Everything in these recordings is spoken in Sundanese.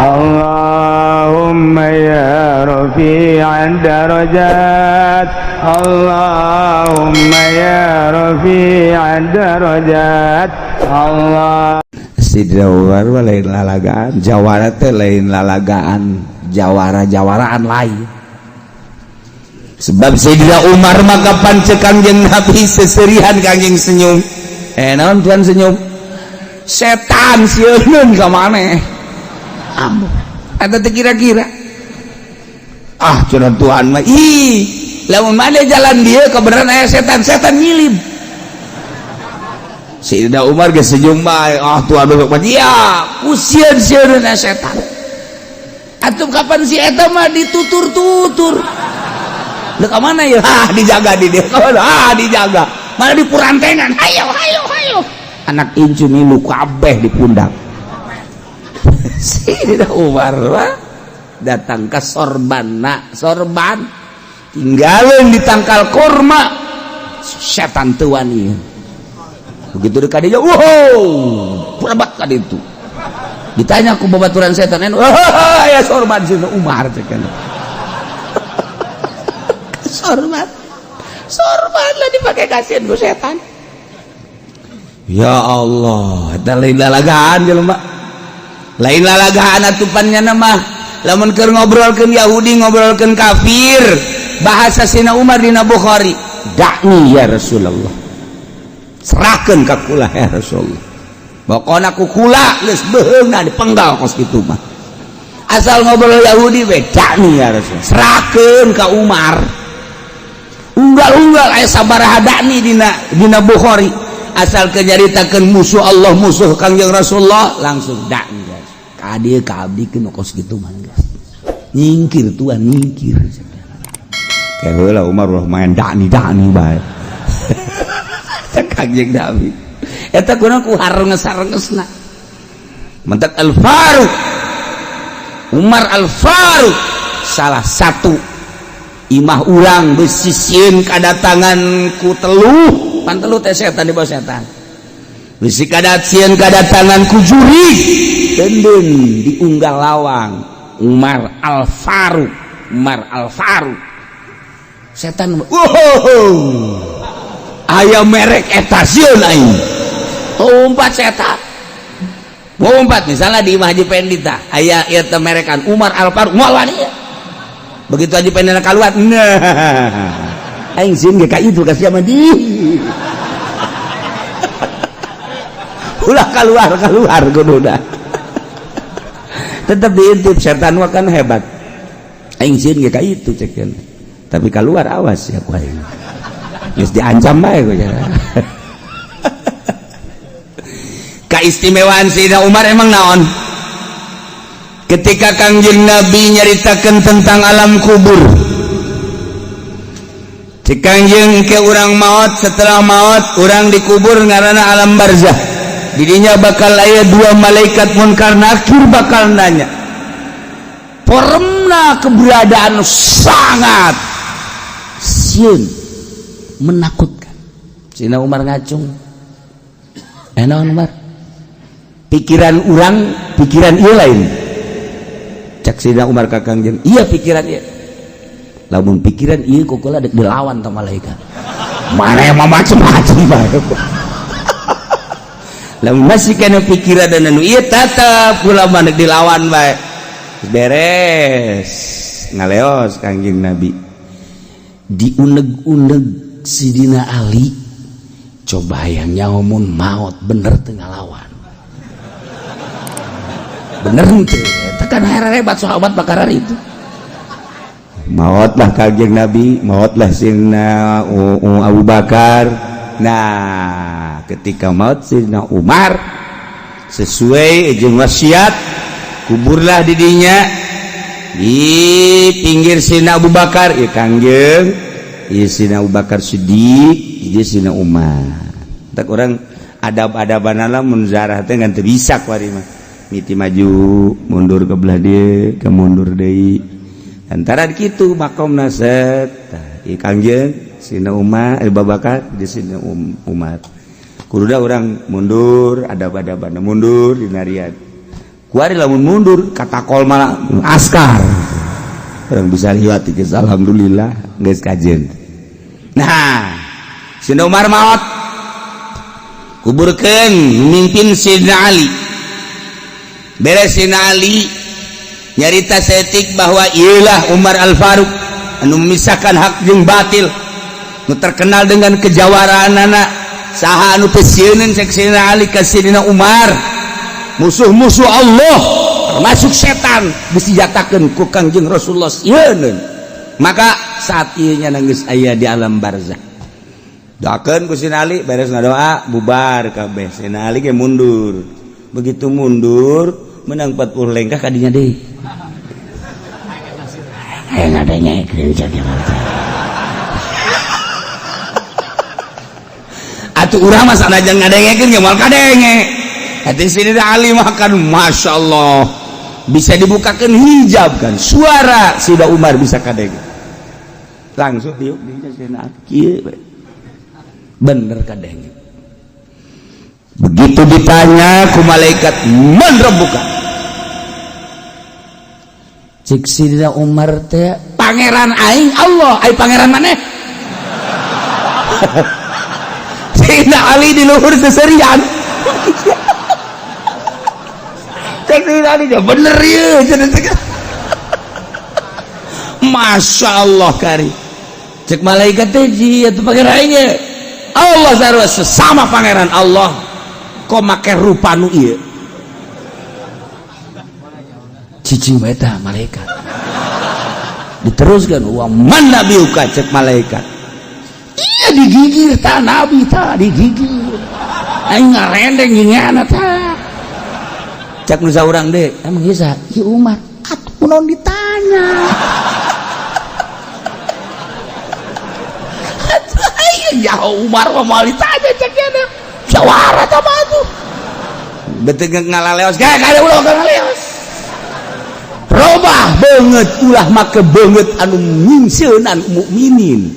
Allahumma ya rafi'ad darajat, Allahumma ya rafi'ad darajat, Allah. Sidra Umar mah lain lalagaan, jawara teh lain lalagaan, jawara-jawaraan lain. Sebab Sayyidina Umar maka pancek Kangjeng Nabi seserihan, Kangjeng senyum. Eh, naon tuan senyum? Setan sieun ka maneh. Ambuh. Eta teh kira-kira. Ah, cenah Tuhan mah, ih, lamun maneh jalan dia kebenaran aya setan, setan nyilib. Sayyidina Umar geus senyum bae. Ah, Tuhan besok mah iya, ku sieun-sieun setan. Atuh kapan si eta mah ditutur-tutur. Dek ka mana ya? Ah, dijaga di dia. Ah, dijaga. Mana di purantengan. Hayo, hayo, hayo. Anak incu milu kabeh di pundak. Sayyidina Umar mah datang ke sorbanna, sorban tinggalin di tangkal kurma. Setan teu wani. Begitu dekat dia, wow, berebat kan itu. Ditanya ku babaturan setan, wah, ya sorban Sayyidina Umar cek. Sorban, sorban lah dipakai kasihan ku setan. Ya Allah, eta lain lalagaan jelema, lain lalagaan atupannya nama. Lamun keur ngobrolkeun Yahudi, ngobrolkeun kafir, bahasa Sina Umar dina Bukhari, "Da'ni ya Rasulullah," serahkeun ka kula ya Rasulullah. Pokona ku kula geus beheungna dipenggal kos kitu mah. Asal ngobrol Yahudi we, "Da'ni ya Rasulullah," serahkeun ka Umar. Unggal-unggal aya sabaraha da'ni dina dina Bukhari. Asal kenyaritakeun musuh Allah, musuh Kangjeng Rasulullah, langsung da'ni ya. Ka dieu ka abdi keun kos kitu mah geus. Nyingkir tuan, nyingkir. Kayak heula Umar ulah main da'ni da'ni bae. Cek Kangjeng Nabi. Eta kunaon ku harenges-harengesna. Mentak Al-Faruq, Umar Al-Faruq, salah satu imah urang bisi sieun kadatangan ku teluh, pan teluh teh setan, di bawah setan, bisi kadat sieun kadatangan ku jurig dendeng diunggal lawang Umar Al Faruq. Umar Al Faruq, setan, wow, aya merek eta, sieun aing, lompat setan, lompat. Misalnya di Imah Haji Pendi tah aya ieu teh merekan Umar Al Faruq, moal wani ya. Begitu Haji Pendi keluar, nah, aing sieun ge ka itu ka sia mah di ulah keluar keluar kudu dah tetep diintip. Setan mah kan hebat. Aing sieun ge ka itu cek, tapi keluar awas ya ku aing, geus diancam bae ku ya. Keistimewaan Sayyidina Umar emang naon? Ketika Kangjeng Nabi nyaritakan tentang alam kubur, cek Kangjeng ke urang maut, setelah maut urang dikubur ngaranna alam barzah. Didinya bakal aya dua malaikat munkar nakir bakal nanya. Formna keberadaan sangat sieun, menakutkan. Sayyidina Umar ngacung. Eh, naon Umar? Pikiran urang, pikiran ieu lain. Cek Sayyidina Umar ka Kangjeng, iya pikiran ieu. Lamun pikiran ieu ku kula dek dilawan ta malaikat. Mana yang mau macem-macem bae. Lamun masih kena pikiran dan anu ieu tetep kula mah dek dilawan bae. Beres ngaleos Kangjeng Nabi, diuneg-uneg Sidina Ali, coba yang nyamun maut bener teu ngalawan, bener teu? Tekan hebat sahabat bakaran itu. Mautlah Kangjeng Nabi, mautlah Sidina Abu Bakar. Nah, ketika maut Sidina Umar, sesuai jeung wasiat, kuburlah didinya di pinggir Sidina Abu Bakar. Ya Kangjeng, ieu Sidina Abu Bakar Siddiq, ieu Sidina Umar. Tak orang adab-adaban mun zarah teh ngan teu bisa kuari mah. Miti maju mundur ke belah dieu, ke mundur deui. Antara kitu makomna set. Tah, ieu Kangjeng Sidina Umar, Abu Bakar di Sidina Umar. Kududa orang mundur, adab-adaban mundur dinarian. Kuari lamun mundur katakol malah askar. Urang bisa liwat geus, alhamdulillah geus kajen. Nah, Sidina Umar maot, kuburkeun, mimpin Sidina Ali. Beres Sidina Ali nyarita setik bahwa ialah Umar Al-Faruq anu memisahkan hak jeung batil, nu terkenal dengan kejawaraan anak. Saha anu teu sieun, cek Sidina Ali ka Sidina Umar? Musuh-musuh Allah termasuk setan disenjatakeun ku Kangjeng Rasulullah sieun. Maka saat ieu nya geus aya di alam barzah, doakeun ku Sidina Ali. Beres ngadoa, bubar kabeh, Sidina Ali ge mundur. Begitu mundur menang 40 lengkah kadinya deui, aya ngadengekeun cek. Atuh urang mah sanajan ngadengekeun ge moal kadenge. Hati Sidina Ali mah kan Masya Allah bisa dibukakan hijab kan, suara Sidina Umar bisa kadenge langsung. Diuk dinya Sidina Ali kieu we. Bener kadenge. Begitu ditanya ku malaikat, "Man rabbuka?" Cek Sidina Umar teh, "Pangeran aing Allah, ai pangeran maneh?" Sayyidina Ali di luhur seserian. Cek Sayyidina Ali, "Bener ya." Masya Allah kari. Cek malaikat teh, "Ji atuh pangeran aing Allah." Sarua sesama pangeran Allah kok make rupa nu ieu? Cicing bae tah malaikat. Diteruskan, "Wa man nabiyuka?" Cek malaikat. Iya, digigir ta nabi, ta digigir. Aing ngarendeng gimana ta? Cek nu saurang deh, "Emang ieu saha?" "Ieu Umar." Atuh kunaon ditanya? Ya Umar mah moal ditanya, cek nya. Jawara ta mah atuh. Betul ngalaleos, ge kada ulah ngalaleos. Robah beungeut, ulah make beungeut anu nyingsieunan mukminin.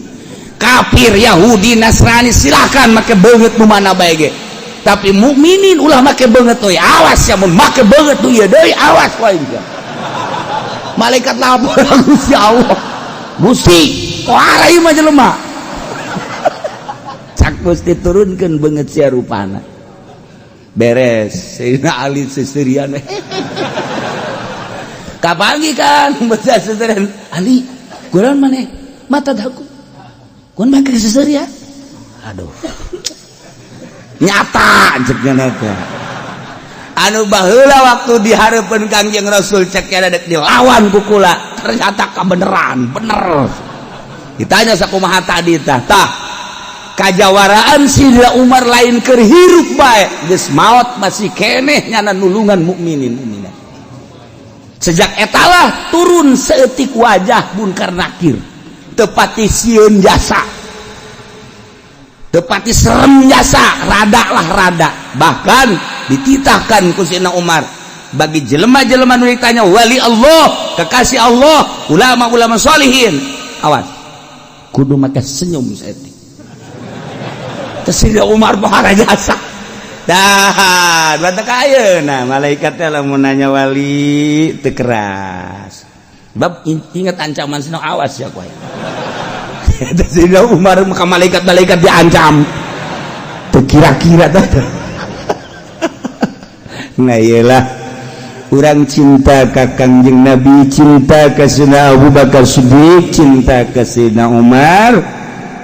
Kafir Yahudi Nasrani silahkan make beungeut nu mana bae ge, tapi mukminin ulah make beungeut euy. Awas ya mun make beungeut nu ieu deui, awas wae. Malaikat lapor Gusti Allah, "Gusti, kuara ieu mah jelema?" Cak Gusti, "Turunkeun beungeut sia rupana." Beres Sayyidina Ali seserian, kapangi kan baca seserian Ali kurang maneh mata daku kun make seserian. Aduh, nyata cek teh anu baheula waktu dihareupeun Kangjeng Rasul, cek dek dilawan ku kula, ternyata kebenaran bener. Ditanya sakumaha tadi tah? Tah, kajawaraan Sidina Umar lain keur hirup bae, geus maot masih keneh nyana nulungan mukminin mukminat. Sejak etalah turun seetik wajah Munkar Nakir, tepati sieun jasa, tepati serem jasa, rada lah rada. Bahkan dititahkan ku Sidina Umar bagi jelema-jelema nu ditanya wali Allah, kekasih Allah, ulama-ulama solihin, awas, kudu make senyum seetik. Terus Umar pohara jasa. Dah, batak ayeuna malaikat teh lamun nanya wali teu keras. Bab ingat ancaman sino, awas ya kowe. Sayyidina Umar maka malaikat-malaikat diancam. Teu kira-kira tah. Nah, iyalah urang cinta ka Kangjeng Nabi, cinta ka Sayyidina Abu Bakar Siddiq, cinta ka Sayyidina Umar,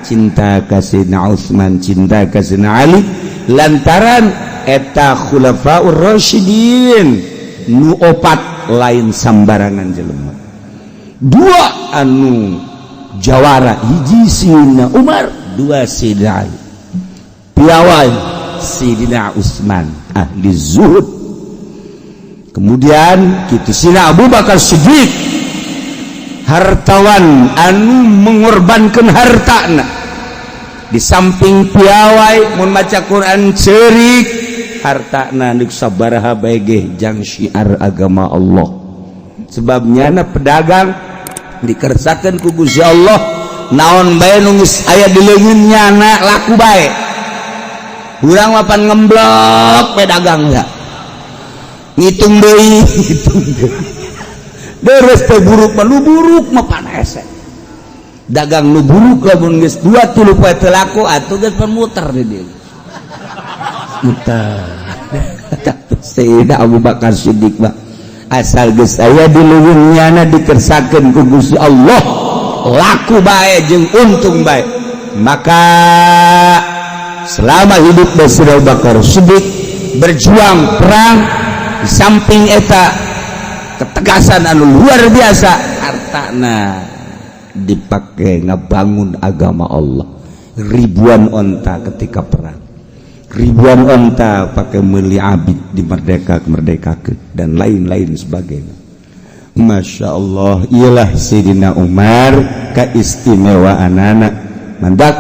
cinta ka Sayyidina Utsman, cinta ka Sayyidina Ali, lantaran eta khulafaur rasyidin nu opat lain sambarangan jelema. Dua anu jawara, hiji Sayyidina Umar, dua Sayyidina Ali. Piawai Sayyidina Utsman ahli zuhud. Kemudian kitu Sayyidina Abu Bakar Siddiq, hartawan anu mengorbankan hartana. Di samping piawai mun maca Quran cerik, hartana nu sabaraha bae ge jang syiar agama Allah. Sebabnya na pedagang dikersakeun ku Gusti Allah, naon bae nu geus aya di leungeun nyana laku bae. Urang mapan ngemblok pedagang ya. Ngitung deui, ngitung deui. Deres teh buruk mah, nu buruk mah pan hese. Dagang nu buruk lamun geus 2 3 poe teu laku atuh geus pan muter di dieu. Muter. Sayyidina Abu Bakar Siddiq mah asal geus aya di leuweung nyana dikersakeun ku Gusti Allah, laku bae jeung untung bae. Maka selama hidup Sayyidina Abu Bakar Siddiq berjuang perang, di samping eta ketegasan anu luar biasa, hartana dipakai ngebangun agama Allah. Ribuan onta ketika perang, ribuan onta pakai meli abid di merdeka merdeka dan lain-lain sebagainya. Masya Allah, ialah Sayyidina Umar keistimewaan anak mandak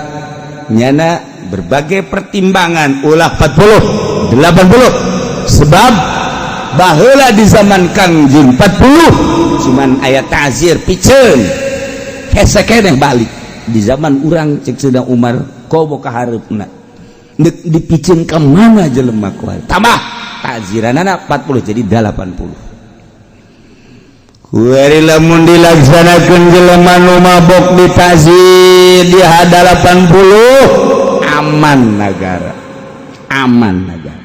nyana berbagai pertimbangan ulah 40 80, sebab baheula di zaman Kangjeng 40 cuman ayat ta'zir piceun hese keneh balik. Di zaman urang, cek Sayyidina Umar, komo ka hareupna nek dipiceun ka mana jelema kuat, tambah ta'ziranana 40 jadi 80. Kuari lamun dilaksanakeun, jelema nu mabok ditazir di 80, aman negara, aman negara.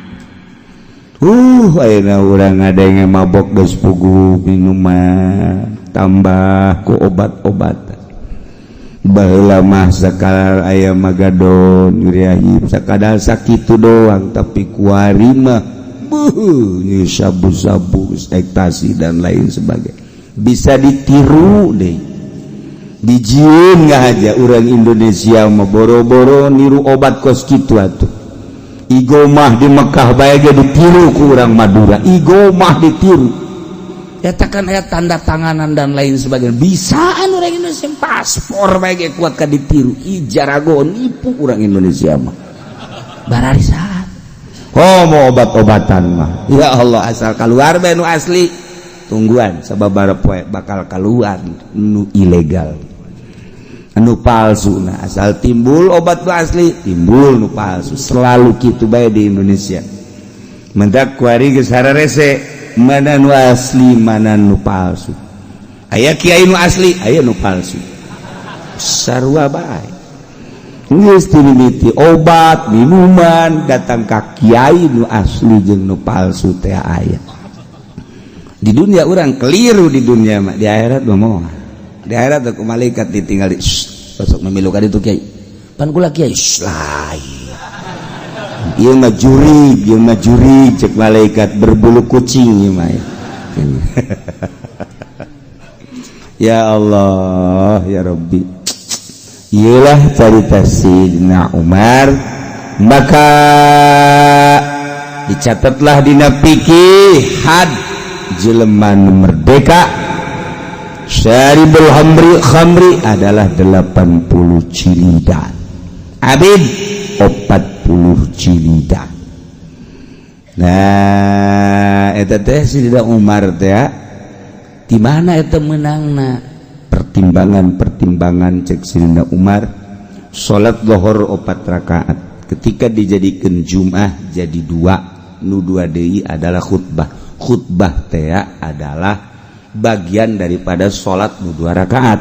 Ayeuna urang ada yang mabok geus puguh minuman tambah ku obat-obatan. Baheula mah sakadar aya magadon, nyuriahib, sakadar sakitu doang, tapi kuari mah beuh, sabu-sabu, ekstasi, dan lain sebagainya. Bisa ditiru deh, dijieun nggak aja. Orang Indonesia mah boro-boro niru obat kos kitu atuh. Igomah di Mekah bae ge ditiru ku urang Madura, igomah ditiru. Eta kan aya tanda tanganan dan lain sebagainya. Bisaan orang Indonesia, paspor bae ge kuat ka ditiru. Ih, jarago nipu orang Indonesia mah. Bararisan. Oh, mau obat-obatan mah. Ya Allah, asal keluar bae nu asli. Tungguan sababaraha poe bakal keluar nu ilegal. Anu palsu. Nah, asal timbul obat nu asli, timbul nu palsu. Selalu kitu bae di Indonesia. Mendak kuari geus hararese mana nu asli, mana nu palsu. Aya kiai nu asli, aya nu palsu, sarua bae. Geus dimimiti obat minuman datang ka kiai, nu asli jeung nu palsu teh aya di dunia. Orang keliru di dunia mah, di akhirat mah moal. Di akhirat ku malaikat ditinggal di sok memilukan itu, "Kiai, pan kula kiai." Lain, ieu mah jurig, ieu mah jurig, cek malaikat, berbulu kucing ieu mah. Ya Allah, ya Rabbi, iyalah cerita Sayyidina Umar. Maka dicatatlah dina fikih had jelema merdeka syaribul khamri khamri adalah 80 jilidan, abid 40 jilidan. Nah, eta teh Sayyidina Umar teh di mana eta menangna? Pertimbangan-pertimbangan cek Sayyidina Umar, salat lohor 4 rakaat ketika dijadikan Jum'ah jadi dua, nu dua deui adalah khutbah. Khutbah teh adalah bagian daripada salat nu 2 rakaat.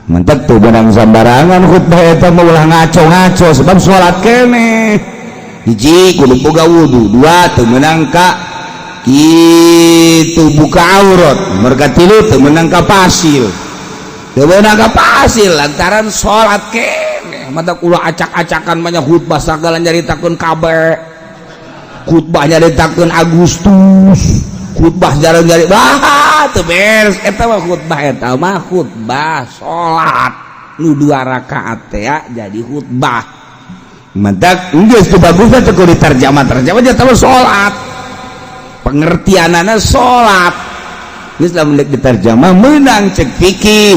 Mentek tuh benang sambarangan khutbah eta mah, ulah ngaco-ngaco, sebab salat keneh hiji kudu boga wudu, dua teu meunang ka kitu buka aurat, mereka tilu teu meunang ka pasil, teu meunang ka pasil lantaran salat keneh. Mata ulah acak-acakan banyak khutbah sagala, nyaritakeun kabeh, khutbah nyaritakeun Agustus, khutbah jarang nyari bah teu beres. Eta mah khutbah, eta mah khutbah salat nu 2 rakaat teh jadi khutbah. Mentak geus teu bagus teh kudu diterjemah terjemah jadi salat, pengertianana salat geus lamun deuk diterjemah meunang. Cek fikih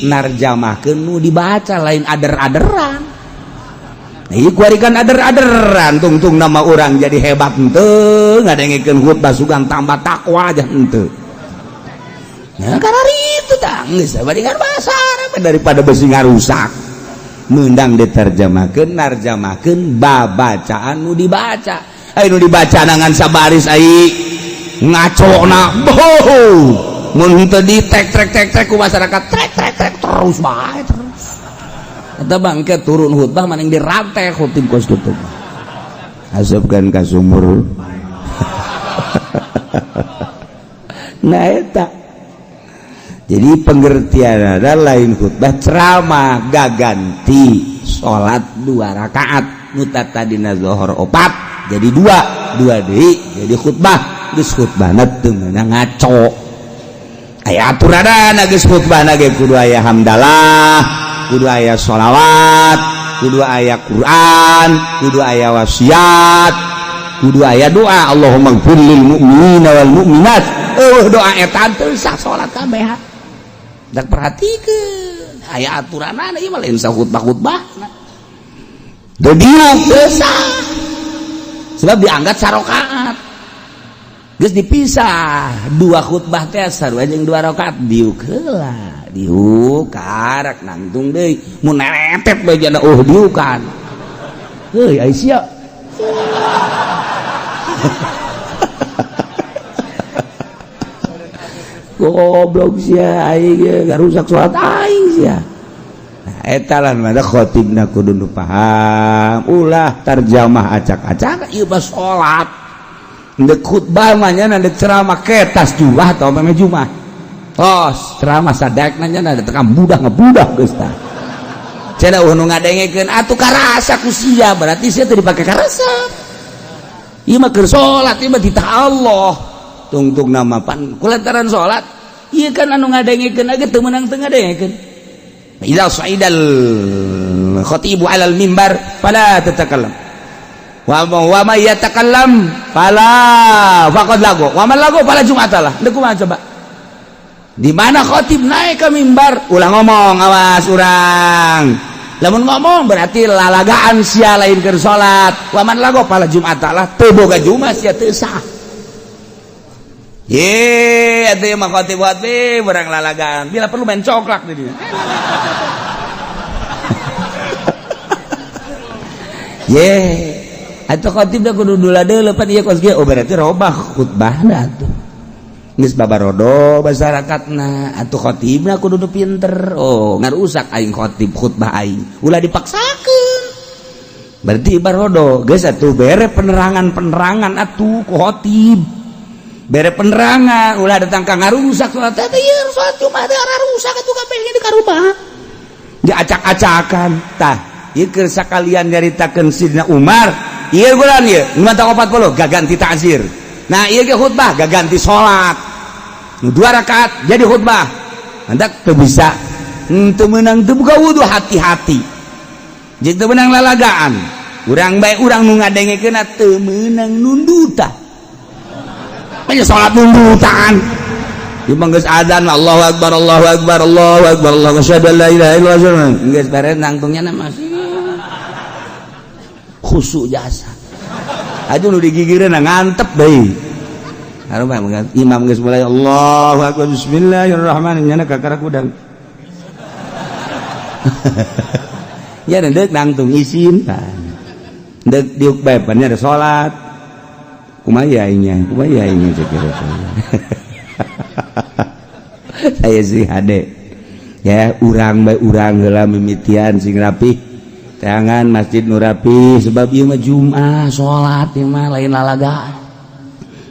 narjamahkeun nu dibaca, lain ader-aderan. Ieu kuari kan ader-aderan, tungtung nama orang jadi hebat henteu, ngadengekeun khutbah sugan tambah takwa aja henteu. Nah, karena itu tah geus bandingan bahasa Arab daripada besi ngarusak. Meundang diterjemahkeun, narjamahkeun babacaan nu dibaca. Ayo nu dibaca nangan sabaris ai. Ngacona boh mun teu di tek trek tek trek ku masyarakat trek trek trek terus bae terus. Eta bangke turun khutbah maning dirantai khutib kos kitu. Asupkeun ka sumur. Nah eta. Jadi pengertian ada lain khutbah ceramah gaganti salat 2 rakaat nu tadina zuhur 4 jadi 2 2 deui jadi khutbah. Geus khutbahna teu meunang ngaco. Aya aturanana geus khutbahna ge kudu aya hamdalah, kudu aya sholawat, kudu aya Quran, kudu aya wasiat, kudu aya doa Allahumma ighfir lil mu'minina wal mu'minat. Eueuh doa eta teu sah salat kabeh. Dak perhatikeun aya aturanana ieu mah lain sah khutbah-khutbahna. Teu diuk teu sah. Sebab dianggap sarokaat. Geus dipisah 2 khutbah teh sarua jeung 2 rakaat diuk heula. Diuk karak nangtung deui mun neretep bae jana oh diukan. Heuy ai sia. Goblok sia aing ge ngarusak salat aing sia. Nah eta lah mah khotibna kudu nu paham, ulah tarjamah acak-acak ieu mah salat. Ndek khutbah mah nya ndek ceramah ketas juah atau meme jumat. Tos ceramah sadakna nya tekan budak ngebudak geus tah. Cenah eueuh nu ngadengekeun atuh karasa ku sia berarti sia teu dipake karasa. Ieu mah keur salat ieu mah titah Allah. Tungtung nama pan kulantaran salat ieu kan anu ngadengekeun ge teu meunang teu ngadengekeun. Idza sa'idal khatibu 'alal mimbar fala tatakallam. Wa may yatakallam fala faqad lago. Wa man lago fala jum'atalah. Deuk kumaha coba? Di mana khatib naik ke mimbar ulah ngomong awas urang. Lamun ngomong berarti lalagaan sia lain keur salat. Wa man lago fala jum'atalah teu boga jumat sia teu sah. Ye, atuh mah khatib-khatib urang lalagaan. Bila perlu main coklak di dieu. Ye, atuh khatib da kudu dula deuleu pan ieu kos kieu. Oh berarti robah khutbahna atuh. Geus babarodo masyarakatna, atuh khatibna kudu nu pinter. Oh, ngarusak aing khatib khutbah aing. Ulah dipaksakeun. Berarti barodo geus atuh bere penerangan-penerangan atuh ku khatib. Bere penerangan ulah datang ka ngarusak salat teh ieu salat Jumat teh rusak atuh kabeh di karubah. Diacak-acakan tah ieu keur sakalian nyaritakeun Sidina Umar ieu bulan ieu 540 gaganti ta'zir. Nah ieu ge khutbah gaganti salat. Nu 2 rakaat jadi khutbah. Hendak teu bisa teu meunang teu buka wudu hati-hati. Jeung teu meunang lalagaan. Urang bae urang nu ngadengekeunna teu meunang nundutan. Banyak salat nundutan. Imam geus adzan Allahu akbar Allahu akbar Allahu akbar Allahu asyhadu an la ilaha illallah. Geus beres nangtungnya na masih khusyuk jasa. Aduh nu digigireun ngantep deui. Harum imam geus mulai Allahu akbar bismillahirrahmanirrahim nyana kakara kudang. Ya deuk nangtung isin. Deuk diuk bae pan nya salat. Kumaha aingnya, kumaha aingnya cek saya sih hade. Ya urang bae urang heula mimitian sing rapih. Tangan masjid nu rapi sebab ieu mah Jumat salat ieu mah lain lalagaan.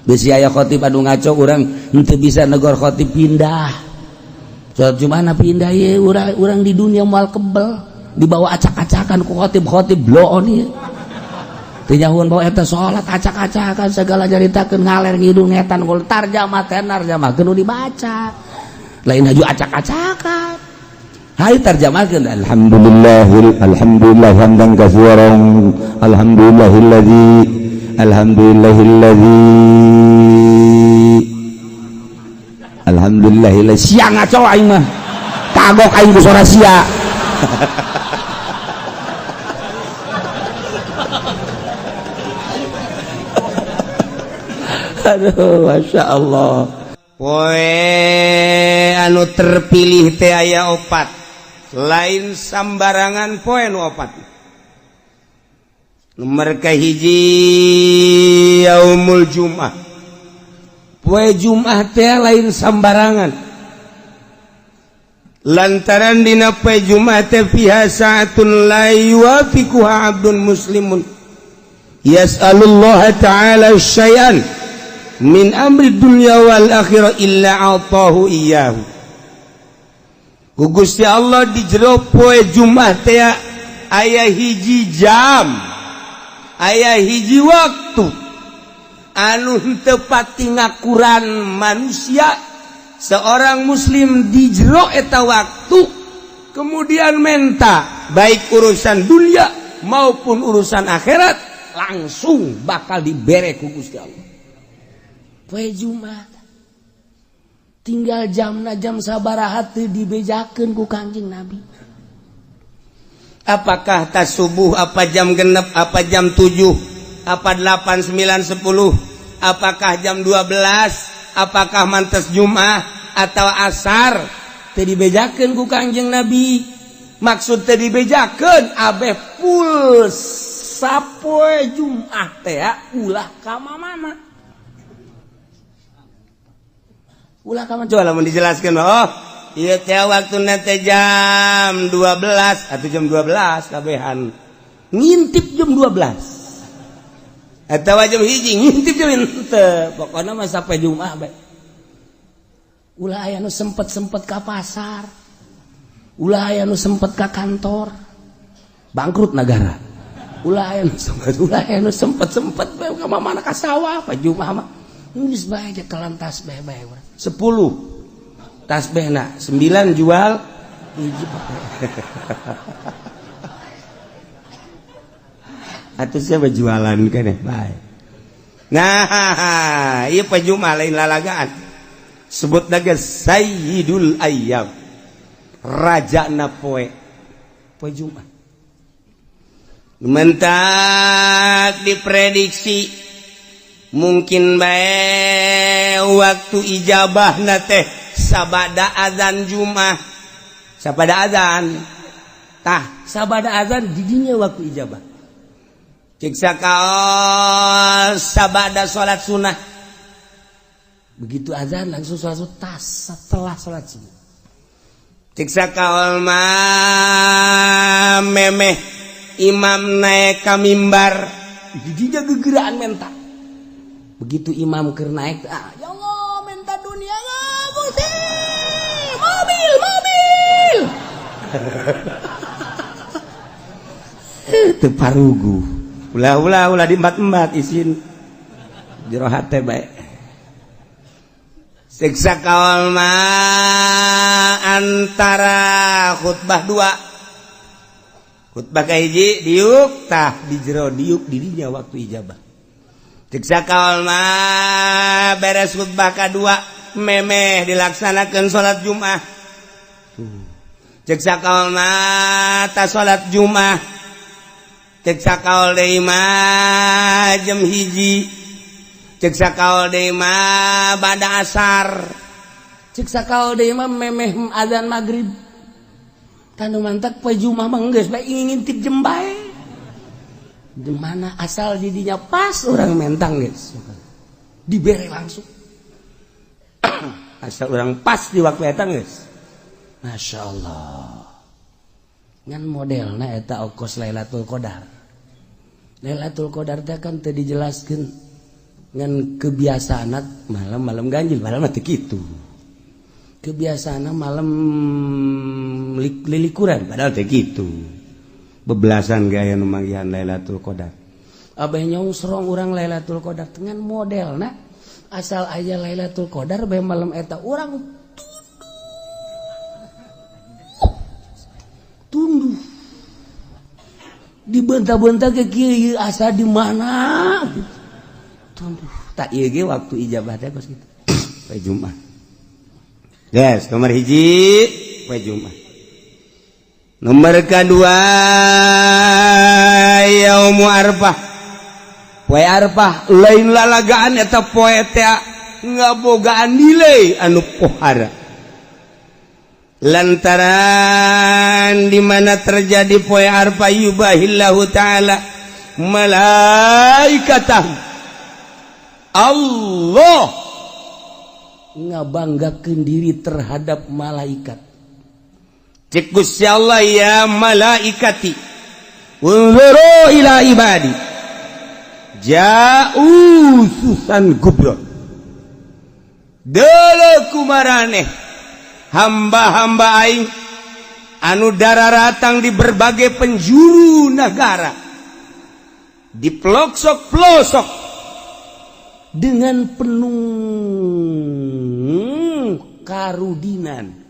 Bisi aya khatib anu ngaco urang henteu bisa negor khatib pindah. Salat Jumat na pindah ieu urang di dunia moal kebel dibawa acak-acakan ku khatib-khatib bloon ieu. Teu nyahuan bawa eta salat acak-acakan segala nyaritakeun ngaler ngidul ngetan gol tarjamah teh tarjamahkeun nu dibaca. Lain haju acak-acakan. Hai tarjamahkeun alhamdulillahil alhamdulillah hamdan katsiran alhamdulillahillazi alhamdulillahillazi alhamdulillahilladzi sia ngaco aing mah. Kagok aing ku sora sia. Aduh, Masya Allah. Poe anu terpilih teh aya opat. Lain sambarangan poe nu opat. Nomor kahiji yaumul Jumat. Poe Jumat teh lain sambarangan, lantaran dina poe Jumat teh fiha sa'atun la yuwafiquha 'abdun muslimun yas'alullah ta'ala syai'an min amri dunya wal akhirah illa 'atahu iyyahu. Ku Gusti Allah di jero poe Jumat teh aya hiji jam, aya hiji waktu anu henteu pati ngakuran manusia seorang muslim di jero eta waktu, kemudian menta baik urusan dunia maupun urusan akhirat, langsung bakal dibere ku Gusti Allah. Poe Jumat tinggal jamna jam sabaraha teu dibejakeun ku Kangjeng Nabi. Apakah tas subuh, apa jam 6, apa jam 7, apa 8, 9, 10, apakah jam 12, apakah mantes Jumat atau asar, teu dibejakeun ku Kangjeng Nabi. Maksud teu dibejakeun, abeh full sapoe Jumat teh ulah ka mana, ulah ka mana. Coba lamun dijelaskeun, oh ieu teh waktuna teh jam 12 atau jam 12 kabehan ngintip jam 12 atau jam 1 ngintip jam henteu, pokona mah sampai Jumat bae. Ulah aya nu sempet-sempet ka pasar, ulah aya nu sempet ka kantor, bangkrut negara. Ulah aya nu sempet, ulah aya nu sempet-sempet bae ka mana, ka sawah. Pa Jumat mah geus bae kelan tasbih bae 10 tasbihna 9 jual hiji. Atuh siapa jualan keneh bae. Nah, ieu poe Jumat lain lalagaan, sebut lagi Sayyidul Ayyam, rajana poe poe Jumat. Mentak diprediksi mungkin bae waktu ijabah na teh sabada azan Jumat, sabada azan tah, sabada azan didinya waktu ijabah. Ciksa kaos sabada salat sunnah, begitu azan langsung salat tas setelah salat sunnah. Ciksa kaol mah memeh imam naik ka mimbar, didinya gegeraan menta. Begitu imam keur naik, ah ya Allah, minta dunia Gusti, mobil mobil. Teu parugu, ulah ulah ulah diembat-embat, isin jero hate bae. Siksa kaol mah antara khutbah dua, khutbah kahiji diuk tah di jero diuk didinya waktu ijabah. Siksa kaol mah beres khutbah kadua memeh dilaksanakan salat Jumat. Siksa kaol mah ta salat Jumat. Siksa kaol deui mah jam 1. Cek sakaol deui mah bada asar. Cek sakaol deui mah memeh azan maghrib. Tanu mantak poe Jumat mah geus bae ngintip jem bae. Di mana asal didinya pas orang mentang geus. Dibere langsung. Asal orang pas di waktu eta geus. Masya Allah. Ngan modelna eta okos Lailatul Qadar. Lailatul Qadar teh kan teu dijelaskeun. Ngan kebiasaan malam-malam ganjil, malam mah teu kitu. Kebiasaan malam lilikuran, padahal teu kitu. Bebelasan gaya nu manggihan Lailatul Qadar. Abah nyongsrong urang Lailatul Qadar dengan modelna asal aya Lailatul Qadar bae malam eta urang tunduh. Dibentah-bentah ke kieu asa di mana gitu. Tunduh. Tak ieu ge waktu ijabah teh kos kitu. Poe Jumat. Yes, nomor 1 poe Jumat. Nomor kedua yaumu Arfah. Poe Arfah lain lalagaan eta poe teh ngabogaan nilai anu pohara. Lantaran di mana terjadi poe Arfah yubahillahu taala malaikatah. Allah ngabanggakeun diri terhadap malaikat. Cek Gusti Allah, ya malaikati, unzuru ila ibadi ja'u syu'tsan ghubran. Deuleu kumaraneh hamba-hamba aing anu dararatang di berbagai penjuru negara, di pelosok-pelosok, dengan penuh karudinan.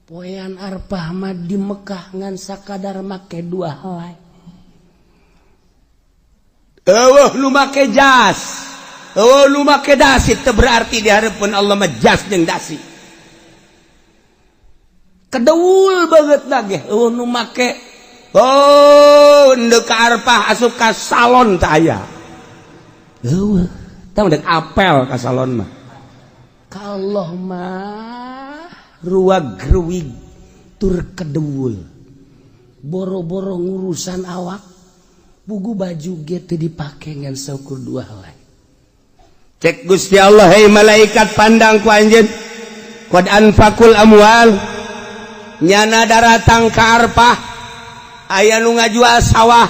Poean Arpah mah di Mekah ngan sakadar make dua helai. Euweuh nu make jas, euweuh nu make dasi. Teu berarti di hareupeun Allah mah jas jeung dasi. Kedeul banget nage, euweuh nu make. Oh, ndek ka Arpah asup ka salon teu aya. Euweuh. Tah, ndek apel ka salon mah. Ka Allah mah ruag ruwig tur kedeul. Boro-boro ngurusan awak, buku baju ge teu dipake, ngan saukur dua helai. Cek Gusti Allah, hei malaikat, pandang ku anjeun, qad anfaqul amwal. Nyana daratang ka Arpah, aya nu ngajual sawah,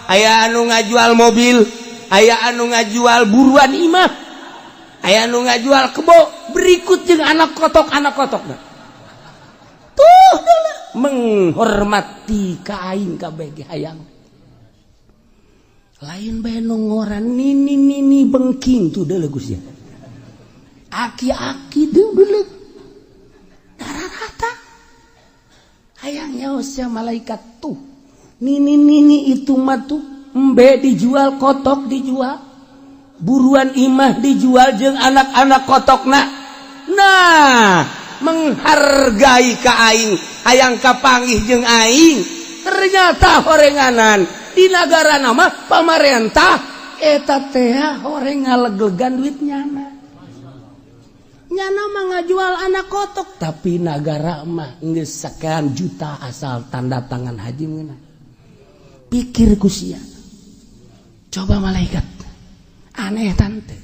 aya anu ngajual mobil, aya anu ngajual buruan imah, aya anu ngajual kebo, berikut jeung anak kotok, anak kotok tuh menghormati ka aing kabeh ge. Hayang lain bae nu ngoran, nini nini bengking tuh deuleu Gusti, aki-aki tuh deuleu rata hayang nyaos malaikat tuh. Nini nini itu mah tuh embe dijual, kotok dijual, buruan imah dijual jeung anak-anak kotokna. Nah, menghargai ka aing, hayang kapanggih jeung aing. Ternyata horenganan di negara nama pamarentah eta teh horeng ngaleglegan duit nyana. Nyana mah ngajual anak kotok, tapi nagara mah geus sekian juta asal tanda tangan haji meunang. Pikir ku sia. Coba malaikat, aneh tante.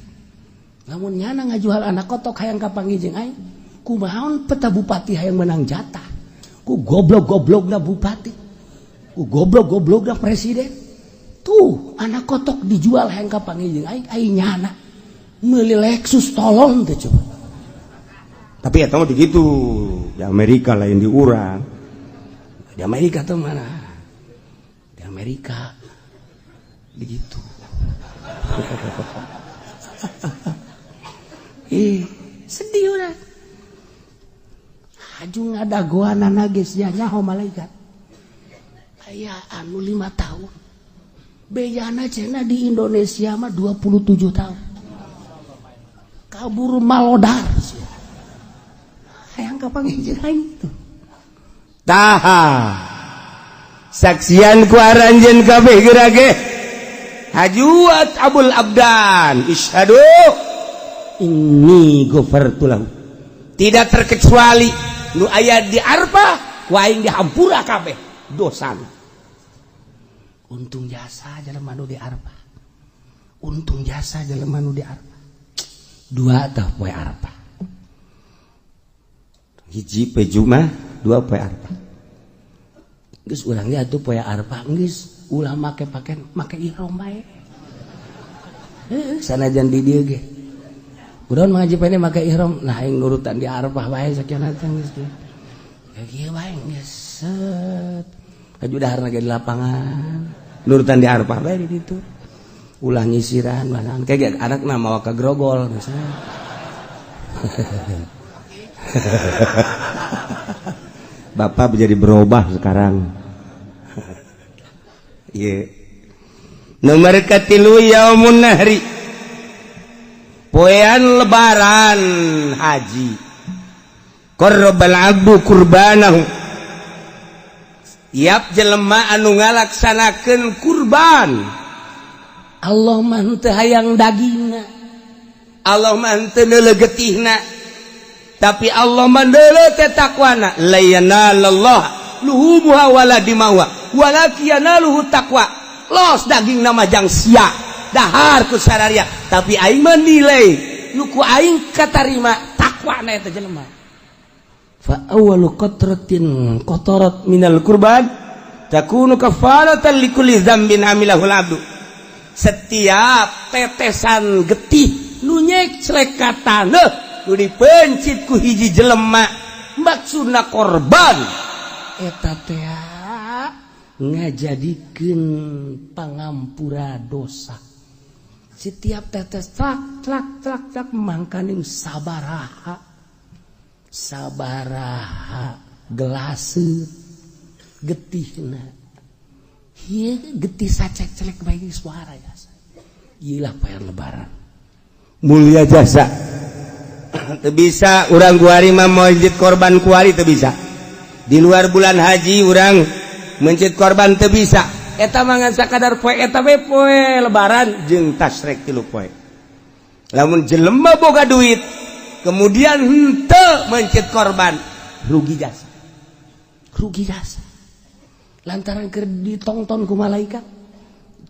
Namun nyana ngajual anak kotok hayang kapanggih jeung aing, kumaha peta bupati hayang menang jatah ku goblok-goblokna bupati, ku goblok-goblokna presiden tuh. Anak kotok dijual hayang kapanggih jeung aing, aing nyana meuli Lexus, tolong teh coba. Tapi ya mah begitu di Amerika, lain di urang. Di Amerika tuh mana? Di Amerika begitu. Ih, sedih udah. Haju ngadagoan geus ya nyaho malaikat. Aya anu 5 tahun. Bejana cenah di Indonesia mah 27 tahun. Kabur malodar sia. Hayang kapanggih jeung aing tuh. Taha saksian ku aranjeun kabeh geura ge hajuat abul abdan isyhadu inni ghafartu lahu. Tidak terkecuali nu aya di Arfah, ku aing dihampura kabeh dosana. Untung jasa jelema nu di Arfah. Untung jasa jelema nu di Arfah. Dua tah poe Arfah. 1 poe Jumat, 2 poe Arfah. Geus, urang ge atuh poe Arfah geus ulah make pakaian, make ihram bae. Heuh, sanajan di dieu ge. Urang ngaji pene make ihram, nah aing nurutan di Arfah bae sakieu teh geus. Ya kieu bae geus set. Aju daharna ge di lapangan. Nurutan di Arfah bae di ditu. Ulah nyisiran mana kayak anak mawa ka grogol misalnya. Bapak menjadi berubah sekarang. Iya. Nomor katilu, yaumun nahri. Poean lebaran haji. Qarrabal abdu kurbanahu. Tiap jelema anu ngalaksanakeun kurban. Allah mah teu hayang dagingna. Allah mah teu neuleuh getihna. Tapi Allah mah neuleuh teh takwana. La yanalallah luhumuha wala dimauha walakin yanaluhu taqwa. Los daging nama jang sia dahar ku sararia, tapi aing menilai nu ku aing katarima. takwana eta jelema. Fa awwalu qatratin qatarat minal kurban takunu kafaratan likulli dzambin amilahul abdu. Setiap tetesan getih nu nyeclek ka taneuh nu dipencit ku hiji jelema maksudna korban eta teh ngajadikeun pangampura dosa. Setiap tetes tlak tlak tlak tlak mangkaning sabaraha sabaraha gelase getihna. Ieu getih sacek-celek bae suara jasa. Ieu lah poe lebaran. Mulia jasa. Teu bisa urang kuari mah mencit korban kuari teu bisa. Di luar bulan haji urang mencit korban teu bisa. Eta mah ngan sakadar poe eta we poe lebaran jeung tasrek 3 poe. Lamun jelema boga duit kemudian henteu mencit korban, rugi jasa. Rugi jasa. Lantaran keur ditongton ku malaikat.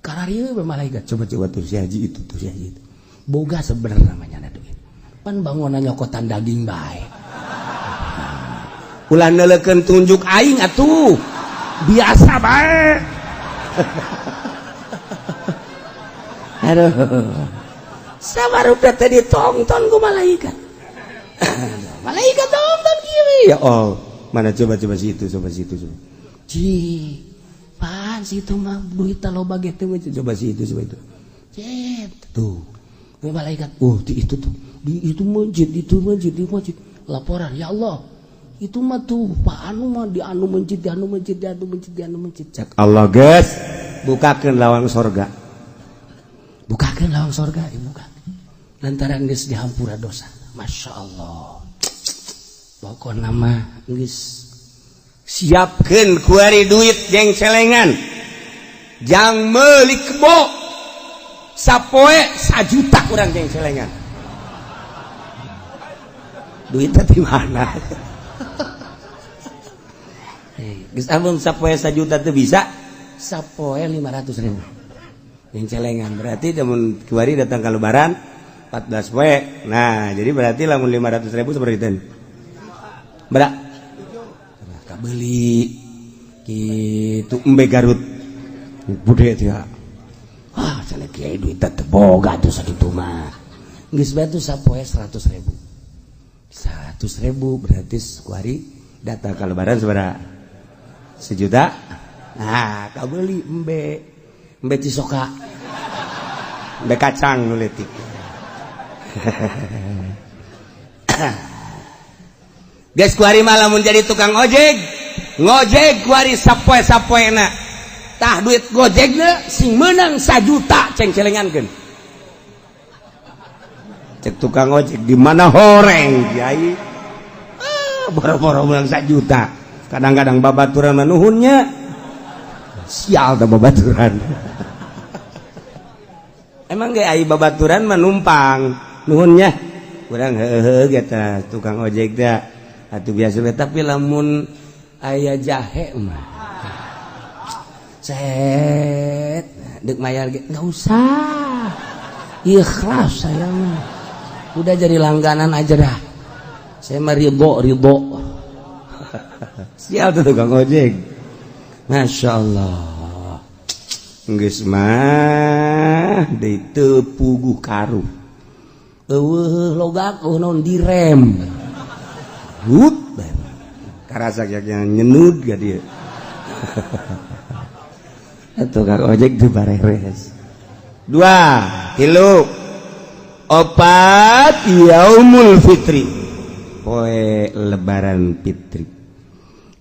Kararieu we malaikat. Coba-coba tuh si haji itu, tuh si haji itu. Boga sebenarnya namanya ada duit. Pan bangunan nyokotan daging bae. Ulah neuleukeun tunjuk aing atuh. Biasa bae. Aduh. Sabarupa teh ditongton ku malaikat. Malaikat tongton kieu. Ya Allah, mana coba-coba situ, coba situ, coba. Ci, pan situ mah duit loba ge teh coba situ, coba itu. Cet, tuh. Malaikat, oh di itu tuh, di itu masjid, itu masjid, di masjid. Laporan, ya Allah, itu mah tuh Pak anu mah di anu masjid, di anu masjid, di anu masjid, di anu masjid. Cak Allah geus, bukakeun lawang sorga. Bukakeun lawang sorga, dibuka. Lantaran geus dihampura dosa. Masya Allah. Pokokna mah geus siapkeun kuari duit jeung celengan. Jang meuli kebo. Sapoe 1 juta kurang jeung celengan. Duitnya di mana? Geus amun sapoe 1 juta teu bisa, sapoe 500.000. Yang celengan berarti lamun kuari datang ke lebaran 14 poe. Nah, jadi berarti lamun 500.000 seperti itu. Berak. Kabeli kitu embe Garut. Bude teh. Wah, cenah kiai duit teh boga tuh sakitu mah. Geus bae tuh sapoe 100.000. 100.000 berarti kuari datang ke lebaran sabaraha? 1 juta. Nah, kabeli embe. Embe Cisoka. Embe kacang nu leutik. Geus kuari mah lamun jadi tukang ojek, ngojek kuari sapoe-sapoena. Tah duit gojekna sing meunang 1 juta ceng-celengankeun. Cek tukang ojek di mana horeng kiai. Ah, boro-boro meunang 1 juta. Kadang-kadang babaturan mah nuhunnya. Sial tah babaturan. Emang ge ai babaturan mah numpang nuhunnya. Urang heuheuh ge tah tukang ojek teh. Atuh biasa we, tapi lamun aya jahe mah set dek mayar ge enggak usah. Ikhlas saya mah. Udah jadi langganan aja dah. Saya mah ridho ridho. Sial tuh tukang ojek. Masya Allah. Geus mah deui teu puguh karuh. Eueuh logak eueuh naon direm. Hut. Karasa nyenud ga dia. Tukang ojek di bareres. 2, 3, 4 yaumul fitri. Poe lebaran fitri.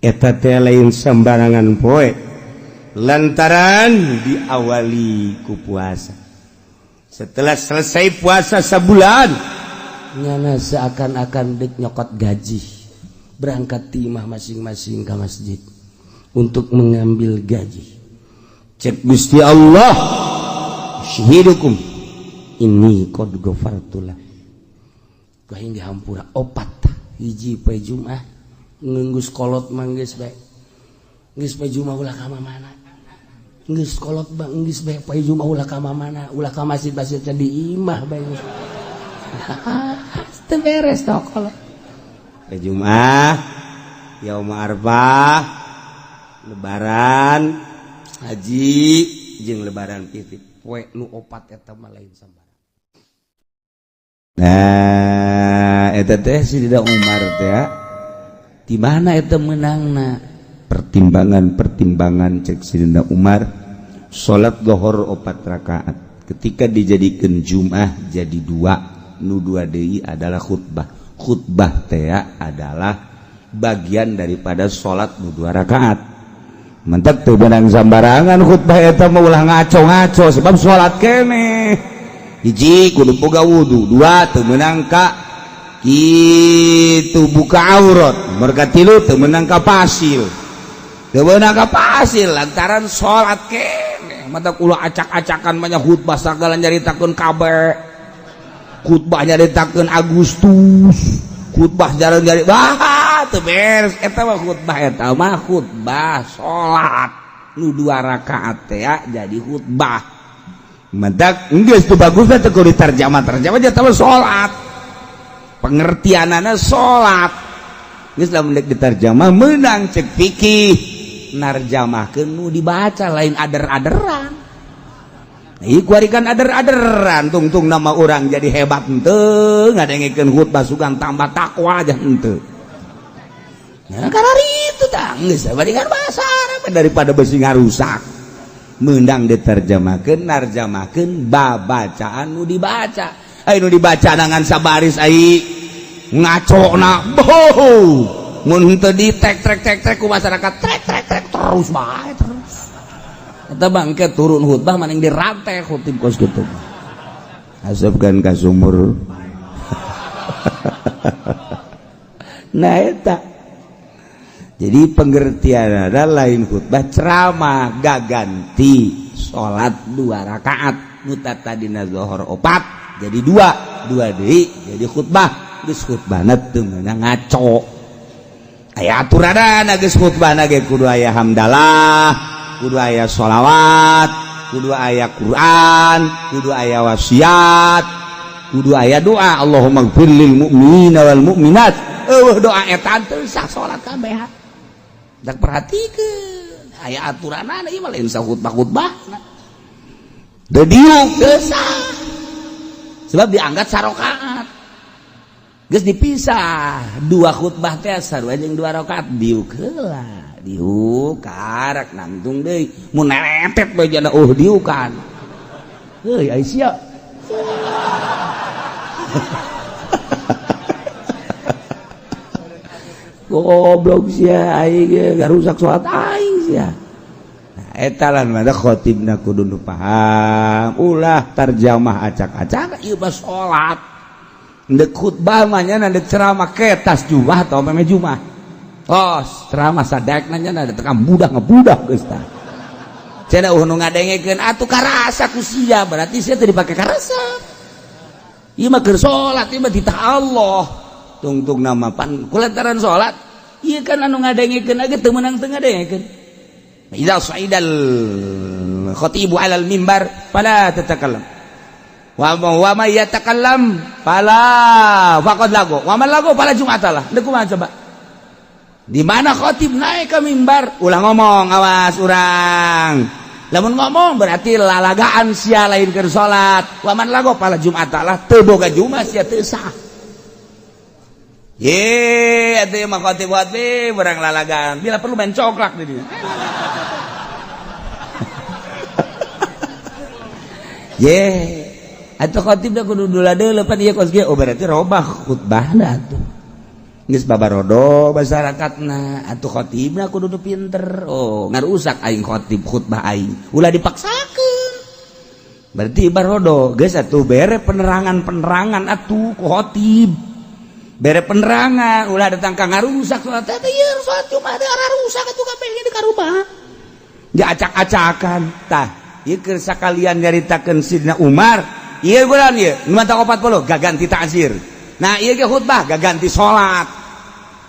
Eta teh lain sembarangan poe. Lantaran diawali ku puasa. Setelah selesai puasa sebulan, nyana seakan-akan dek nyokot gaji. Berangkat timah masing-masing ke masjid untuk mengambil gaji. Cek Gusti Allah, syahidukum ini qad ghafartulah. Hingga hampura 4 hiji poe Jumat ngenggus kolot manggeus bae. Geus poe Jumat ulah ka mana? Geus kolot bang geus bae poe Jumat ulah ka mana? Ulah ka masjid-masjid di imah bae. Teu beres toh kolot. Poe Jumat, Yaum Arfah, Lebaran Haji jeung Lebaran Fitri. Poe nu opat eta mah lain sambarang. Nah, eta teh Sidina Umar teh di mana eta menangna? Pertimbangan-pertimbangan cek Sidina Umar, salat lohor 4 rakaat ketika dijadikan Jum'ah jadi dua, nu dua deui adalah khutbah. Khutbah teh adalah bagian daripada salat nu 2 rakaat. Mentek teu beunang sambarangan khutbah eta mah, ulah ngaco-ngaco sebab salat keneh. Hiji, kudu boga wudu. Dua, teu meunang ka kitu buka aurat. Merga tilu, teu meunang ka pasil. Teu meunang ka pasil lantaran salat keneh. Mata ulah acak-acakan banyak khutbah sagala nyaritakeun kabeh. Khutbah nyaritakeun Agustus, khutbah jarang nyari bah teu beres eta mah. Khutbah eta mah khutbah salat nu 2 rakaat teh jadi khutbah. Mentak geus teu bagus teh kudu diterjemah terjemah jadi mah salat. Pengertianana salat geus lamun deuk diterjemah meunang cek fikih narjamahkeun nu dibaca, lain ader-aderan. Ieu kuari kan ader-aderan, tungtung nama orang jadi hebat henteu ngadengekeun khutbah sugan tambah takwa aja henteu. Nah, karena itu tah geus bandingan bahasa Arab daripada besi ngarusak. Meunang diterjemahkeun narjamahkeun babacaan nu dibaca. Ai nu dibaca dengan sabaris ai ngacona boh. Mun henteu di tek trek tek trek ku masyarakat trek trek trek terus bae terus. Eta bangke turun khutbah maning dirantai khutib kos kitu. Asupkeun ka sumur. Nah eta. Jadi pengertian ada lain khutbah ceramah gaganti salat 2 rakaat nu tadina zuhur 4 jadi 2, 2 deui jadi khutbah. Geus khutbahna teu meunang ngaco. Aya aturanana geus khutbahna ge kudu aya hamdalah, kudu aya sholawat, kudu aya Quran, kudu aya wasiat, kudu aya doa Allahumma gfir lil mu'minina wal mu'minat. Eueuh doa eta teu sah salat kabeh. Dak perhatikeun aya aturanana ieu mah lain sah khutbah-khutbah. Teu diuk teu sah. Sebab dianggap sarokaat. Geus dipisah dua khutbah teh sarua jeung 2 rakaat diuk heula. Diuk karak nangtung deui mun neretet bae jana diukan. Heuy ai sia. Goblok sia aing ge garusak salat aing sia. Nah eta lah nu ada khotibna kudu nu paham, ulah tarjamah acak-acak ieu mah salat. Ndek khutbah mah nya ndek ceramah ketas jumah atau meme jumah. Oh, ceramah sadekna nya ada tekam budak ngebudak geus tah. Cenah nu ngadengekeun atuh karasa ku sia, berarti sia teu dipake karasa. Ieu mah keur salat, ieu mah titah Allah. Tungtung nama pan kulantaran salat, ieu kan anu ngadengekeun ge teu meunang teu ngadengekeun. Idza sa'idal khatibu 'alal mimbar fala tatakallam. Wa ma yatakallam fala faqad lagu. Wa man lagu fala jum'atalah. Deuk kumaha coba? Di mana khotib naik ke mimbar ulah ngomong, awas urang. Lamun ngomong berarti lalagaan sia lain keur salat. Wa man lagu fala jum'atalah, teu boga jumat sia teu sah. Ye, atuh mah khotib-khotib urang lalagaan. Bila perlu main coklat di dieu. Ye, atuh khotib da kudu dula deuleu pan ieu kos kieu. Oh berarti robah khutbahna atuh. Geus babarodo masyarakatna atuh khotibna kudu nu pinter. Oh, ngarusak aing khotib khutbah aing. Ulah dipaksakeun. Berarti barodo geus atuh bere penerangan-penerangan atuh ku khotib. Bere penerangan ulah datang ka ngarusak salat teh ieu salat Jumat teh rusak atuh kabeh di karubah. Diacak-acakan tah. Ieu keur sakalian nyaritakeun Sidina Umar, ieu bulan ieu nu mata 40 gaganti ta'zir. Nah ieu ge khutbah gaganti salat.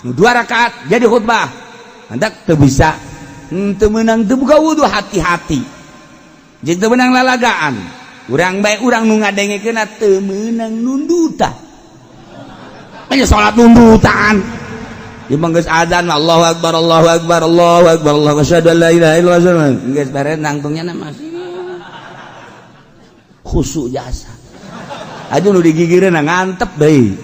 Nu 2 rakaat jadi khutbah. Hendak teu bisa teu meunang teu buka wudu, hati-hati. Jeung teu meunang lalagaan. Urang bae urang nu ngadengekeunna teu meunang nundutan. Nya salat nundutan. Imam geus adzan Allahu akbar Allahu akbar Allahu akbar Allahu asyhadu an la ilaha illallah geus beres nangtungnya masih khusyuk jasa. Aduh nu digigireun ngantep deui.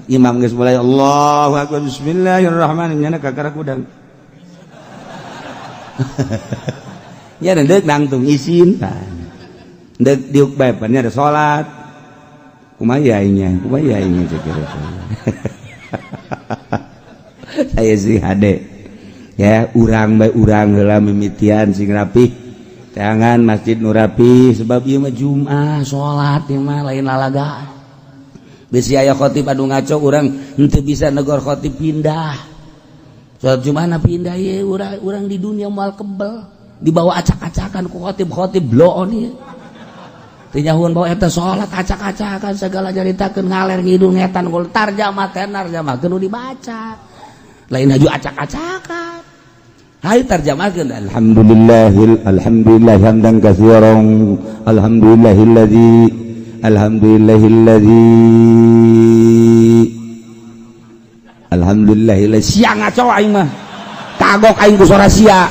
Imam geus mulai Allahu akbar bismillahirrahmanirrahim nyana kakara kudang. Nya deuk nangtung isin tah. Deuk diuk bae pan ada salat. Kumaha aingnya? Kumaha aingnya cek. Saya sih hade. Ya urang bae urang heula mimitian sing rapih. Teangan masjid nu rapi sebab ieu mah Jumat salat ieu mah lain lalagaan. Bisi aya khotib anu ngaco urang henteu bisa negor khotib pindah. Salat Jumat na pindah ieu urang di dunia moal kebel dibawa acak-acakan ku khotib-khotib bloon ieu. Teu nyahueun bawa eta salat acak-acakan segala nyaritakeun ngaler ngidul ngetan gol tarjamah teh tarjamahkeun nu dibaca. Lain haju acak-acakan. Hayu tarjamahkeun alhamdulillahil alhamdulillah hamdan katsiran alhamdulillahilladzi alhamdulillahilladzi alhamdulillahilladzi sia ngaco aing mah kagok aing ku sora sia.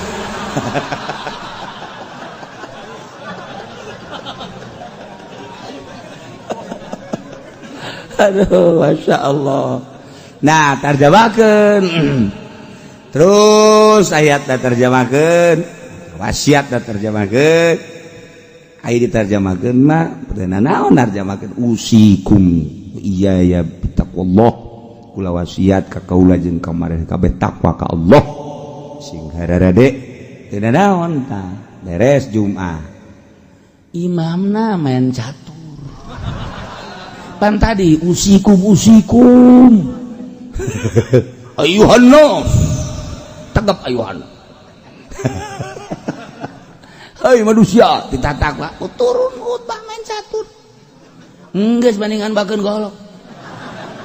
Aduh Masya Allah. Nah tarjamahkeun terus ayat terjemahkan wasiat terjemahkan ayat diterjemahkan mah perdana naon terjemahkan usikum iya ya bitaqwallah kula wasiat ka kaula jeung ka maraneh kabeh takwa ka Allah sing hararade teu naon tah beres Jumat imamna main catur pan tadi usikum usikum ayuhan nas tegap ayuhan. Hei manusia ditatak lah turun khutbah main catur geus bandingan bakeun golok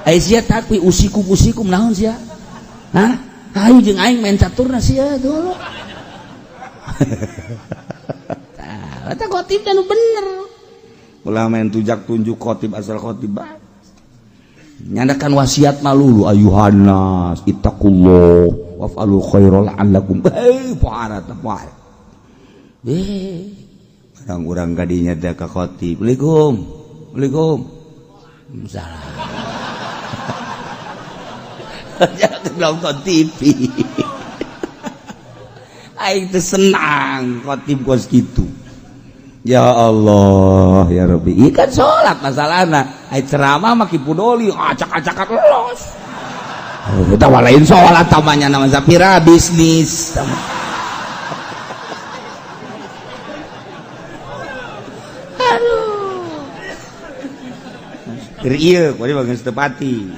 ai sia takwi usikum usikum naon sia hah hayu jeung aing main caturna sia golok. Tah eta khotib nu bener ulah main tujak tunjuk khotib asal khotib bae nyandakan wasiat malulu ayuhan nas ittaqullah waf'alu khairal la'allakum eh parah teh eh urang-urang kadinya teh ka khatib Assalamualaikum Assalamualaikum salah jangan nonton TV aing teh senang khatib kos kitu. Ya Allah ya Rabbi ieu kan salat masalahna ai ceramah mah kipudoli acak-acakan los. Kita walain sholat tamanya nama Zapira bisnis. Aduh. Keur ieu kuari bagus tepati.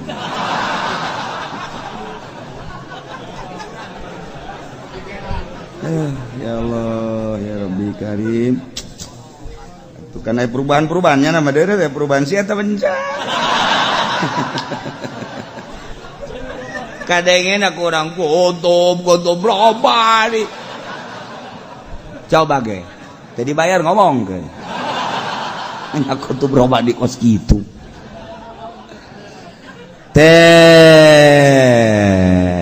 Ya Allah ya Rabbi Karim. Tuh kan aya perubahan-perubahannya nama deure teh perubahan sia eta benca. Kadangnya aku orang gotob gotob berapa nih coba ge jadi bayar ngomong ke aku tuh berubah di kos gitu teh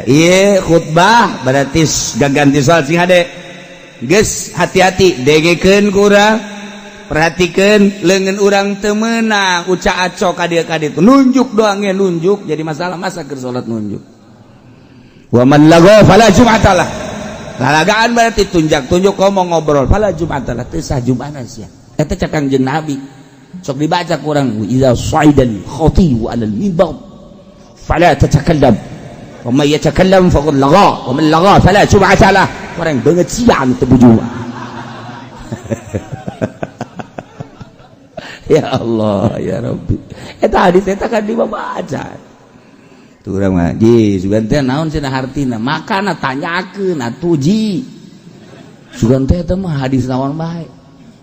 iya khutbah berarti ganti soal sing hade geus hati-hati degekeun kurang perhatikan lengan urang temenang uca acok ka dieu nunjuk doangnya nunjuk jadi masalah masa keur salat nunjuk. Wa man lagha fala jum'atalah. Lalagaan berarti tunjak-tunjuk ngomong ngobrol fala jum'atalah teu sah jum'ana sia. Eta cek Kangjeng Nabi. Sok dibaca kurang idza sa'idal khatibu 'alal mimbar fala tatakallam wa man yatakallam faqad lagha wa man lagha fala jum'atalah. Kurang banget sia anu teu jumat. Ya Allah ya Rabbi. Eta hadis eta kan dibaca. Tuh urang mah ji sugan teh naon cenah hartina makana tanyakeun atuh ji sugan teh eta mah hadis naon bae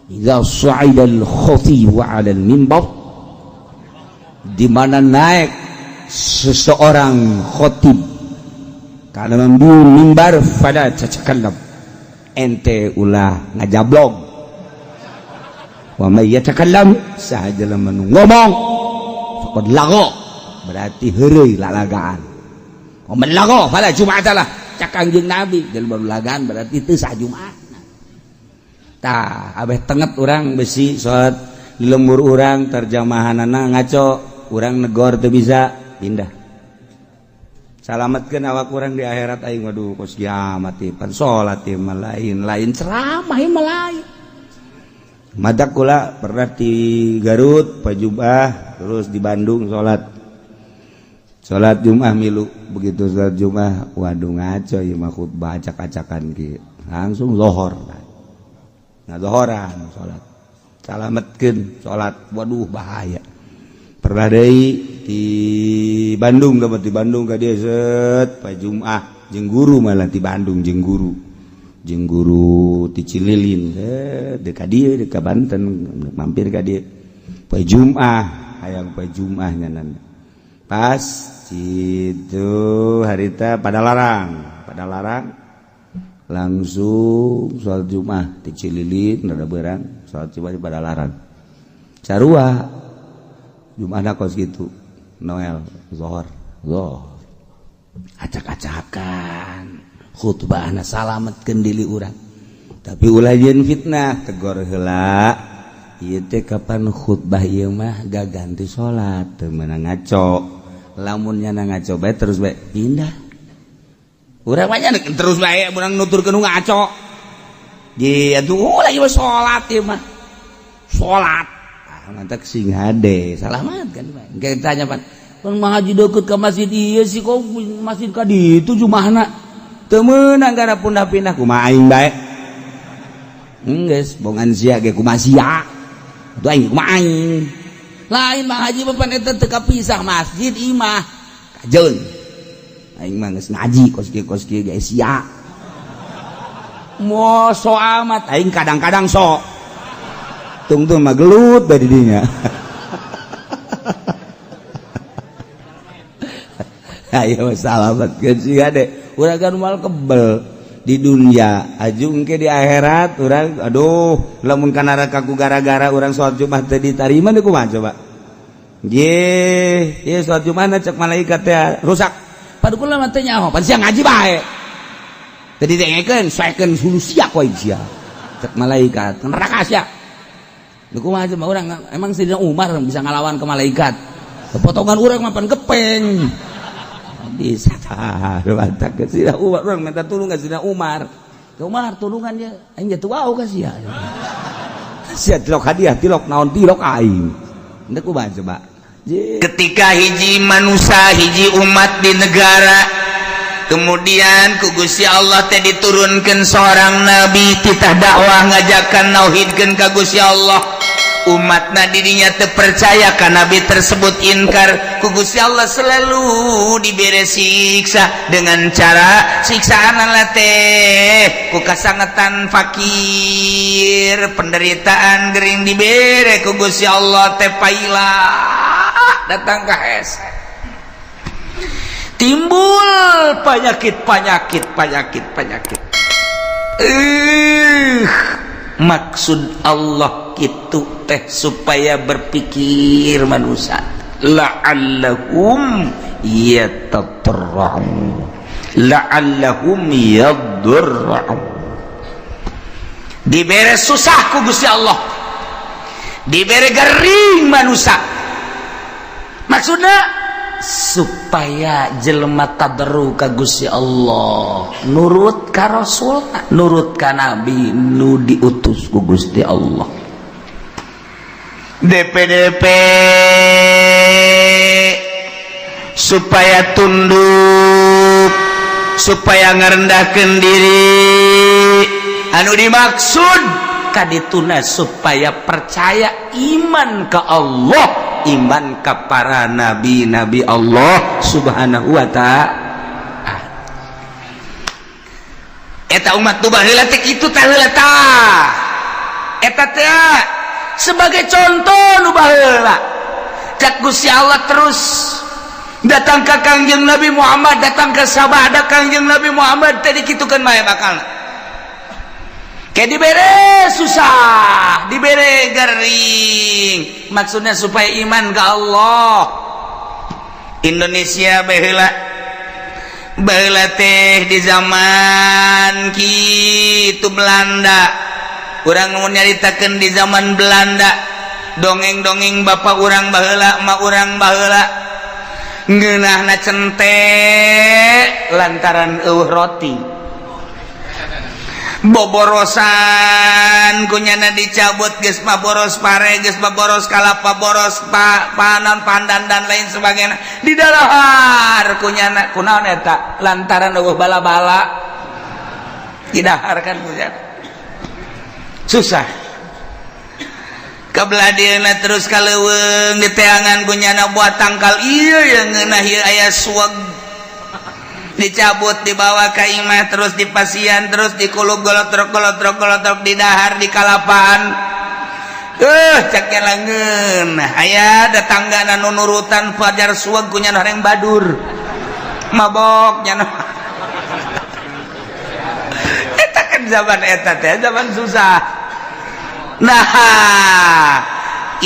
idza sa'idal khatibu 'alal mimbar di mana naik seseorang khatib kana mimbar fala tatakallam ente ulah ngajablog wa may yatakallam saha jelema nu ngomong faqad lagha berarti heureuy lalagaan. Wa man lagha fala jum'ata lah. Cak Kangjeng Nabi, jelema lagaan berarti teu sah Jumat. Tah, abeh tenget urang besi salat di lembur urang terjemahanana ngaco, urang negor teu bisa pindah. Salametkeun awak urang di akhirat aing, waduh, kos kiamat ieu pan salat ieu mah lain, lain ceramah ieu mah lain. Madak kula pernah di Garut Pajubah, terus di Bandung salat salat Jumat milu. Begitu salat Jumat, waduh, ngaco ieu mah, khutbah acak-acakan kieu. Langsung lohor, nah, lohoran salat, salametkeun salat, waduh, bahaya. Pernah deui di Bandung, dapat di Bandung ka dieu set pa Jumat jeung guru, malah di Bandung jeung guru ti Cililin, deka dieu, deka Banten, mampir ka dieu poe Jumat, hayang poe Jumat nyanan. Pas itu harita pada larang langsung sholat Jumat di Cililin, rada berang sholat Jumat di Padalarang, sarua Jumat kos gitu Noel, zohor zohor acak-acakan khutbah. Salametkeun diri urang, tapi ulah jeung fitnah, tegor heula. Ieu teh kapan khutbah ieu mah gak ganti salat, teu meunang ngaco. Lamun nyana ngaco bae, terus bae pindah. Urang mah terus bae urang nuturkeun nu ngaco. Di atuh lagi mah salat ieu mah salat. Ah, mantak sing hade salamat kan bae. Engke tanya pan, pan ngaji deukeut ka masjid ieu sih, kok masjid ka ditu jumahna teu meunang gara pindah-pindah, kumaha aing bae geus bongan sia ge, kumaha sia atuh aing, kumaha aing lain. Mang Haji papan eta teu kapisah masjid imah kajeun aing mah geus ngaji kos kieu kos kieu ge sia mo so amat aing kadang-kadang sok tungtung mah gelut bae di dinya. Ayo salamet sih deh, urang kan mal kebel di dunia aju engke di akhirat urang, aduh, lamun ka neraka ku gara-gara urang salat Jumat teu ditarima deui, kumaha coba? Ye, ye salat Jumat cek malaikat teh rusak. Padu kula mah teu nyaho, pan sia ngaji bae. Teu didengekeun, soekeun hulu sia koe sia. Cek malaikat, neraka sia. Lha kumaha coba urang, emang Sayyidina Umar bisa ngalawan ke malaikat? Potongan urang mah pan gepeng. Bisa tah, mantap ke Sayyidina Umar, urang minta tulung ke Sayyidina Umar. Ke Umar tulungan ya, aing jatuh wau ka sia. Sia tilok hadiah, tilok naon, tilok aing. Henteu kumaha coba? Ketika hiji manusia, hiji umat di negara, kemudian ku Gusti Allah teh diturunkan seorang nabi, titah dakwah ngajakan nauhidkeun ka Gusti Allah. Umatna dirinya terpercaya ka nabi tersebut, inkar, ku Gusti Allah selalu diberi siksa dengan cara siksaan teh ku kasangetan, fakir, penderitaan, gering, dibere ku Gusti Allah teh paila datang ke hese, timbul penyakit penyakit penyakit penyakit. Maksud Allah gitu teh supaya berpikir manusia, la'allahum yatadarra'un la'allahum yadurra'un. Dibere susah ku Gusti Allah, dibere gering manusia, maksudnya supaya jelema tadarru ka Gusti Allah, nurut ka Rasul, nurut ka nabi nu diutus ku Gusti Allah. DPDP supaya tunduk, supaya ngerendahkan diri, anu dimaksud kadituna supaya percaya, iman ke Allah, iman ke para nabi-nabi Allah Subhanahu wa ta'ala. Eta umat tu baheula teh kitu tah heula tah. Eta teh sebagai contoh nu baheula. Cak Gusti Allah terus datang ke Kangjeng Nabi Muhammad, datang ke sabada Kangjeng Nabi Muhammad teh dikitukeun bae bakal. Kayak dibere susah, dibere gering. Maksudnya supaya iman ke Allah. Indonesia baheula Baheula teh di zaman kitu Belanda, urang mun nyaritakeun di zaman Belanda, dongeng-dongeng bapak urang baheula, emak urang baheula, ngeunahna cente lantaran euweuh roti, boborosan kunyana dicabut, geus mah boros pare, geus mah boros kalapa, boros panon pandan dan lain sebagainya, di dalahar kunyana. Kunaon eta? Lantaran euweuh bala-bala didahar kan kunyana, susah. Kebelah dieuna terus ka leuweung, diteangan kunyana buat tangkal ieu yang ngeunah ieu, aya suweg, dicabut, dibawa ke imah, terus dipasian, terus dikulub, golotrok golotrok golotrok, didahar di kalapaan. Cek langeun aya tetangga nu nurutan fajar suweg kunyana, horeng badur mabok nyana. Eta kan zaman eta teh zaman susah. Nah,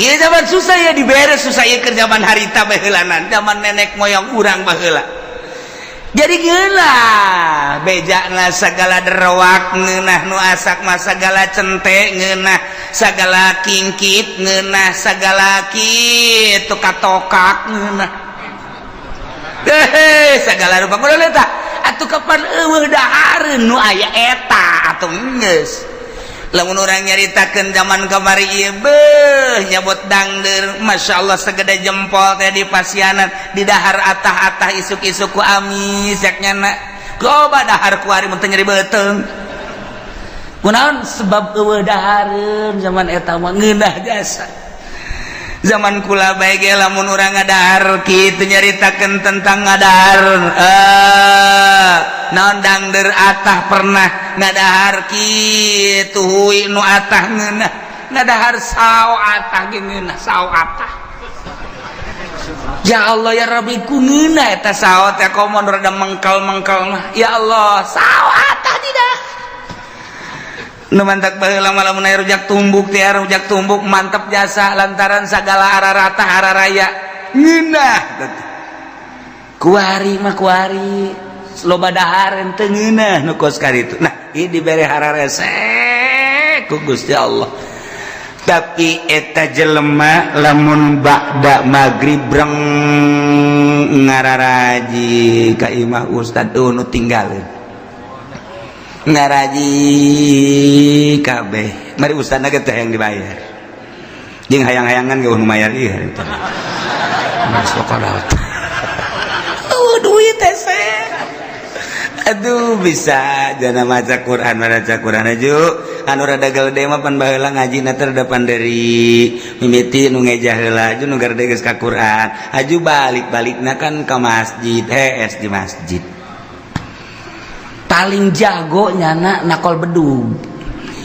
iya, zaman susah ya, diberes susah ya ke zaman harita baheulanan, zaman nenek moyang urang baheula. Jadi ngeunah bejana segala derwak ngeunah, nu asak mah segala cente ngeunah, segala kingkit ngeunah, segala kitu katokak ngeunah, hehe, segala rupa. Kunaon eta atuh? Kapan euweuh dahareun nu aya eta atuh geus. Lamun urang nyaritakeun zaman kamari ieu, beuh, nyabot dangder, Masya Allah, segede jempol teh di pasianan, di dahar atah-atah, isuk-isuk ku amis yak nyana. Coba dahar kuari mun teu nyeri beuteung. Kunaon? Sebab euweuh dahareun zaman eta mah, ngeunah jasa. Zaman kula bae ge lamun urang ngadahar kitu, nyaritakeun tentang ngadahar naon, dangder atah, pernah ngadahar kitu, hui nu atah ngeunah, ngadahar sao atah ge ngeunah, sao atah. Ya Allah ya Rabbi, ku ngeunah eta sao teh, komo rada mengkal-mengkal mah. Ya Allah, sao atah tidak. Nu mantak baheula mah lamun aya rujak tumbuk teh, rujak tumbuk mantep jasa, lantaran sagala ararata araraya ngeunah. Kuari mah kuari loba dahareun teu ngeunah nu kos karitu. Nah, ieu dibere hararese ku Gusti Allah. Tapi eta jelema lamun ba'da magrib breng ngararaji ka imah ustad, nu tinggalin ngaraji kabeh, mari ustadna ge teh yang dibayar jeung hayang-hayangan ge nu mayar ieu harita. Mas pokona oh duit teh. Aduh, bisa jana maca Quran, maca Quran aju anu rada gede mah pan baheula ngaji na teh rada panderi, mimiti nu ngejah heula, aju nu garede geus ka Quran, aju balik-balikna kan ka masjid, hees di masjid. Paling jago nyana nakol bedug,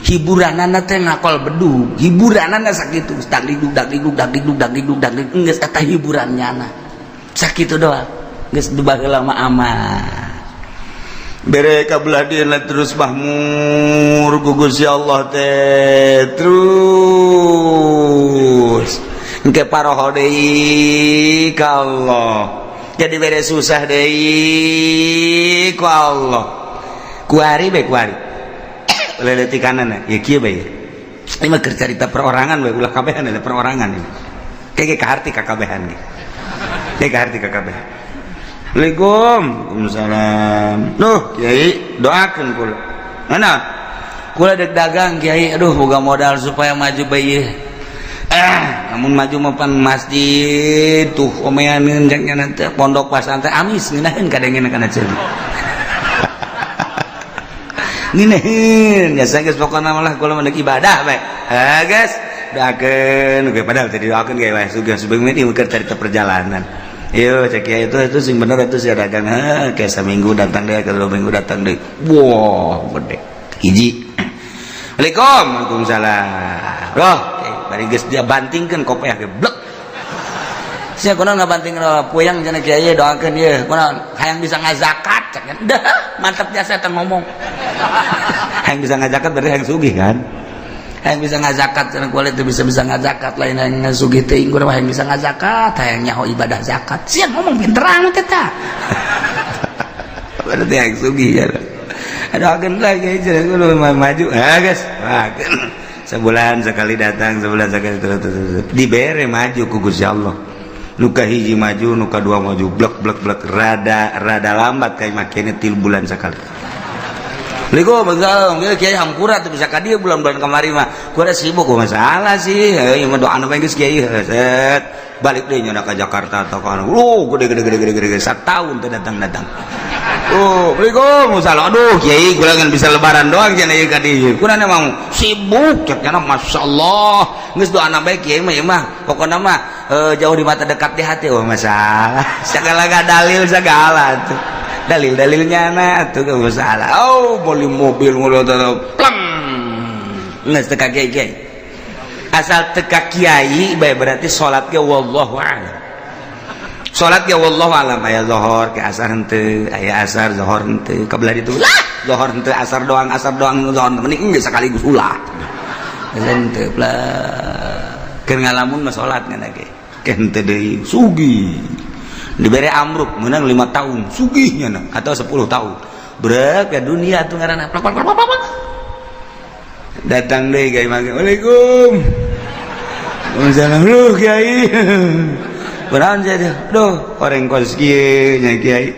hiburanana teh nakol bedug, hiburanana sakitu, dagdikduk dagdikduk dagdikduk dagdikduk dagdikduk, geus eta hiburan nyana sakitu doang. Geus baheula mah aman bere kabelah dieuna, terus mahmur ku Gusti Allah teh, terus engke paroho deui ka Allah, jadi bere susah deui ku Allah. Kuari bae, kuari leleti kanan ya, kieu bae. Ini mah keur carita perorangan bae, ulah kabehan, ada perorangan ini kayak kaharti kakabehan ge, kayak kaharti kakabehan. Assalamualaikum. Waalaikumsalam. Duh, Kiai, doakeun kula. Mana kula dek dagang, Kiai. Aduh, boga modal supaya maju bae. Namun maju mapan masjid tuh omeaneun cek nanti pondok pasantren amis ngeunaheun kadengena kana ceuli. Ngeunaheun jasa geus, pokona malah kula mah ibadah bae. Ah, guys, doakeun ge, padahal tadi doakeun ge wae sugan sebelum ini keur carita perjalanan. Iyo, cek ya, itu sing bener itu sih dagang. Ha, kayak seminggu datang deh, kalau 2 minggu datang deh. Wah, gede. Hiji. Assalamualaikum. Waalaikumsalam. Loh, bari geus dia bantingkeun kopiah ge blek. Sia kunaon ngabanting puyang cenah, kiai doakeun ieu. Kunaon? Hayang bisa ngazakat cek. Dah, mantap jasa eta ngomong. Hayang bisa ngazakat berarti hayang sugih kan? Hayang bisa ngazakat cenah, kulit teu bisa-bisa ngazakat, lain hayang ngasugih teuing, urang hayang bisa ngazakat, hayang nyaho ibadah zakat. Sia ngomong pinter amat eta. Berarti yang sugih ya. Aduh, lagi maju, ah, guys, sebulan sekali datang, sebulan sekali terus, terus, terus. Dibere maju ku Gusti Allah, nu kahiji maju, nu kadua maju, blek blek blek, rada rada lambat kayak makanya 3 bulan sekali. Assalamualaikum, Kiai, kiai hampura tuh bisa ka dieu bulan-bulan kamari mah. Kuda sibuk masalah sih. Heuh, mah doa anu geus kiai set. Balik deui nya ka Jakarta atau ka lu gede gede gede gede gede satahun teu datang-datang. Oh, Assalamualaikum, salah. Aduh, kiai kula ngan bisa lebaran doang cenah ieu ka dieu. Kuna emang sibuk cek nya, masyaallah. Geus doana bae kiai mah, ieu mah. Pokona mah jauh di mata dekat di hati. Oh, masalah. Segala dalil segala tuh. Dalil-dalilnya na tuh gak masalah. Oh, beli mobil ngono pleng. Geus teu ka kiai kiai. Asal teu ka kiai bae berarti salat ge wallahu a'lam. Salat ya wallahu alam, aya zohor ke asar henteu, aya asar zohor henteu, kabelah itu lah zohor henteu, asar doang, asar doang zohor, mending geus sekaligus ulah henteu lah keur ngalamun mah salat ngan ge ke henteu deui. Sugih dibere amruk menang 5 tahun sugihnya na, atau 10 tahun berat ke dunia tuh ngaranna plak plak plak plak. Datang deui kiai mah, "Waalaikum Waalaikumsalam." "Lu kiai." Kunaon sia? Duh, orang kos kieu nya kiai.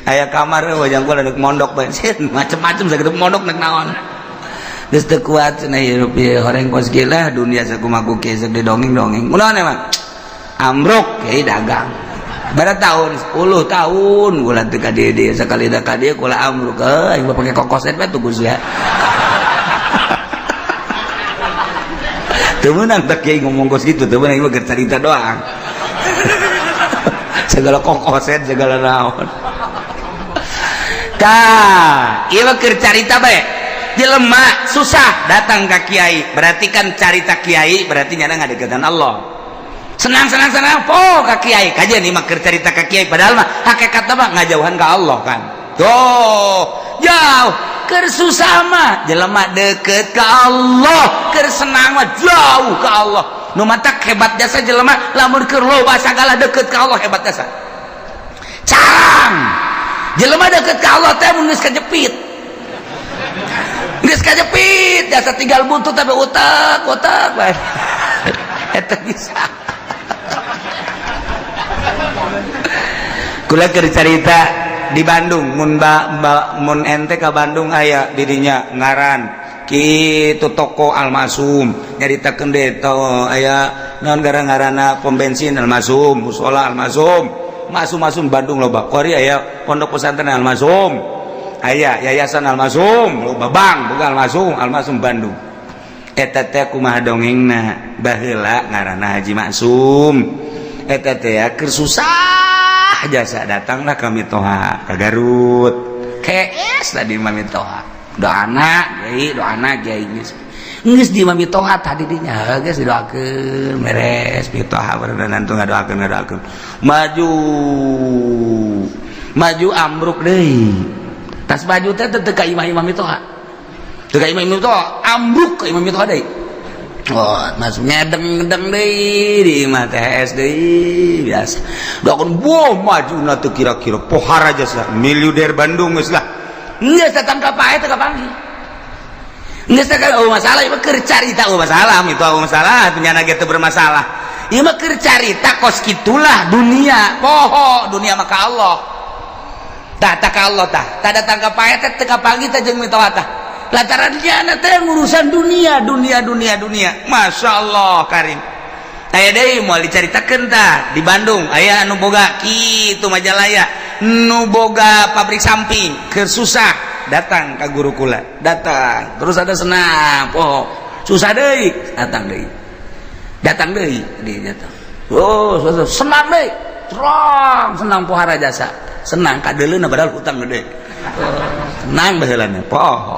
Aya kamar wajang kula nek mondok bae. Macem-macem sakitu mondok nek naon. Geus teu kuat cenah hirup ieu horeng kos kieu lah dunia sakumaha ku kieu sok didongeng-dongeng. Kunaon emang? Amruk kiai dagang. Bara tahun 10 tahun kula teu ka dieu dieu, sakali da ka dieu kula amruk heuh aing mah pake kokoset bae tuh sia. Teu meunang tak kiai ngomong kos kitu, teu meunang, ieu mah carita doang. Segala kokoset segala naon tah ieu mah keur carita bae. Jelema susah datang ka kiai berarti kan carita kiai, berarti nyana ngadeukeutan Allah. Senang senang senang po ka kiai, kajian ieu mah keur carita ka kiai, padahal mah hakikatna mah ngajauhan ka Allah kan. Tuh jauh. Keur susah mah jelema deket ka Allah, keur senang mah jauh ka Allah. Nu matak hebat jasa jelema lamun keur loba sagala deket ka Allah, hebat jasa. Carang jelema deket ka Allah teh mun geus kajepit, geus kajepit jasa tinggal buntut tapi utak utak bae eta bisa. Kula keur carita di Bandung, mun ba, ba, mun ente ka Bandung aya didinya ngaran kitu toko Almasum, nyaritakeun deui to aya naon gara-garana pom bensin Almasum, musola Almasum, Masum Masum Bandung loba. Kori aya pondok pesantren Almasum, aya yayasan Almasum, loba bank boga Almasum, Almasum Bandung. Eta teh kumaha dongengna, baheula ngaranna Haji Maksum. Eta teh keur susah jasa datanglah kami toha ka Garut. KS tadi mami toha. Doana kiai, doana kiai geus geus di mami toha tadi dinya geus didoakeun beres mitoha berenang tuh ngadoakeun ngadoakeun maju maju ambruk deui tas baju teh teu ka imah-imah mitoha, teu ka imah mitoha, ambruk ka imah mitoha deui. Oh, masuk ngedeng-ngedeng deui di imah TS deui biasa doakeun boh maju na teu kira-kira pohara jasa miliuder Bandung geus lah. Geus datang ka pae teu kapanggih. Geus teh oh masalah ieu keur carita, oh masalah itu, oh masalah penyana ge teu bermasalah. Ieu mah keur carita kos kitulah dunia, poho dunia mah ka Allah. Tah tah ka Allah tah. Tah datang ka pae teh teu kapanggih teh jeung mitoha tah. Lantaran dia teh ngurusan dunia, dunia, dunia, dunia. Masya Allah karim. Aya deui moal dicaritakeun tah di Bandung aya anu boga kitu Majalaya, nu boga pabrik samping, keur susah datang ka guru kula, datang terus ada senang poho susah deui datang deui, datang deui di datang, oh susah, senang deui terang senang pohara jasa senang kadeuleuna padahal hutang gede, oh, senang baheulana poho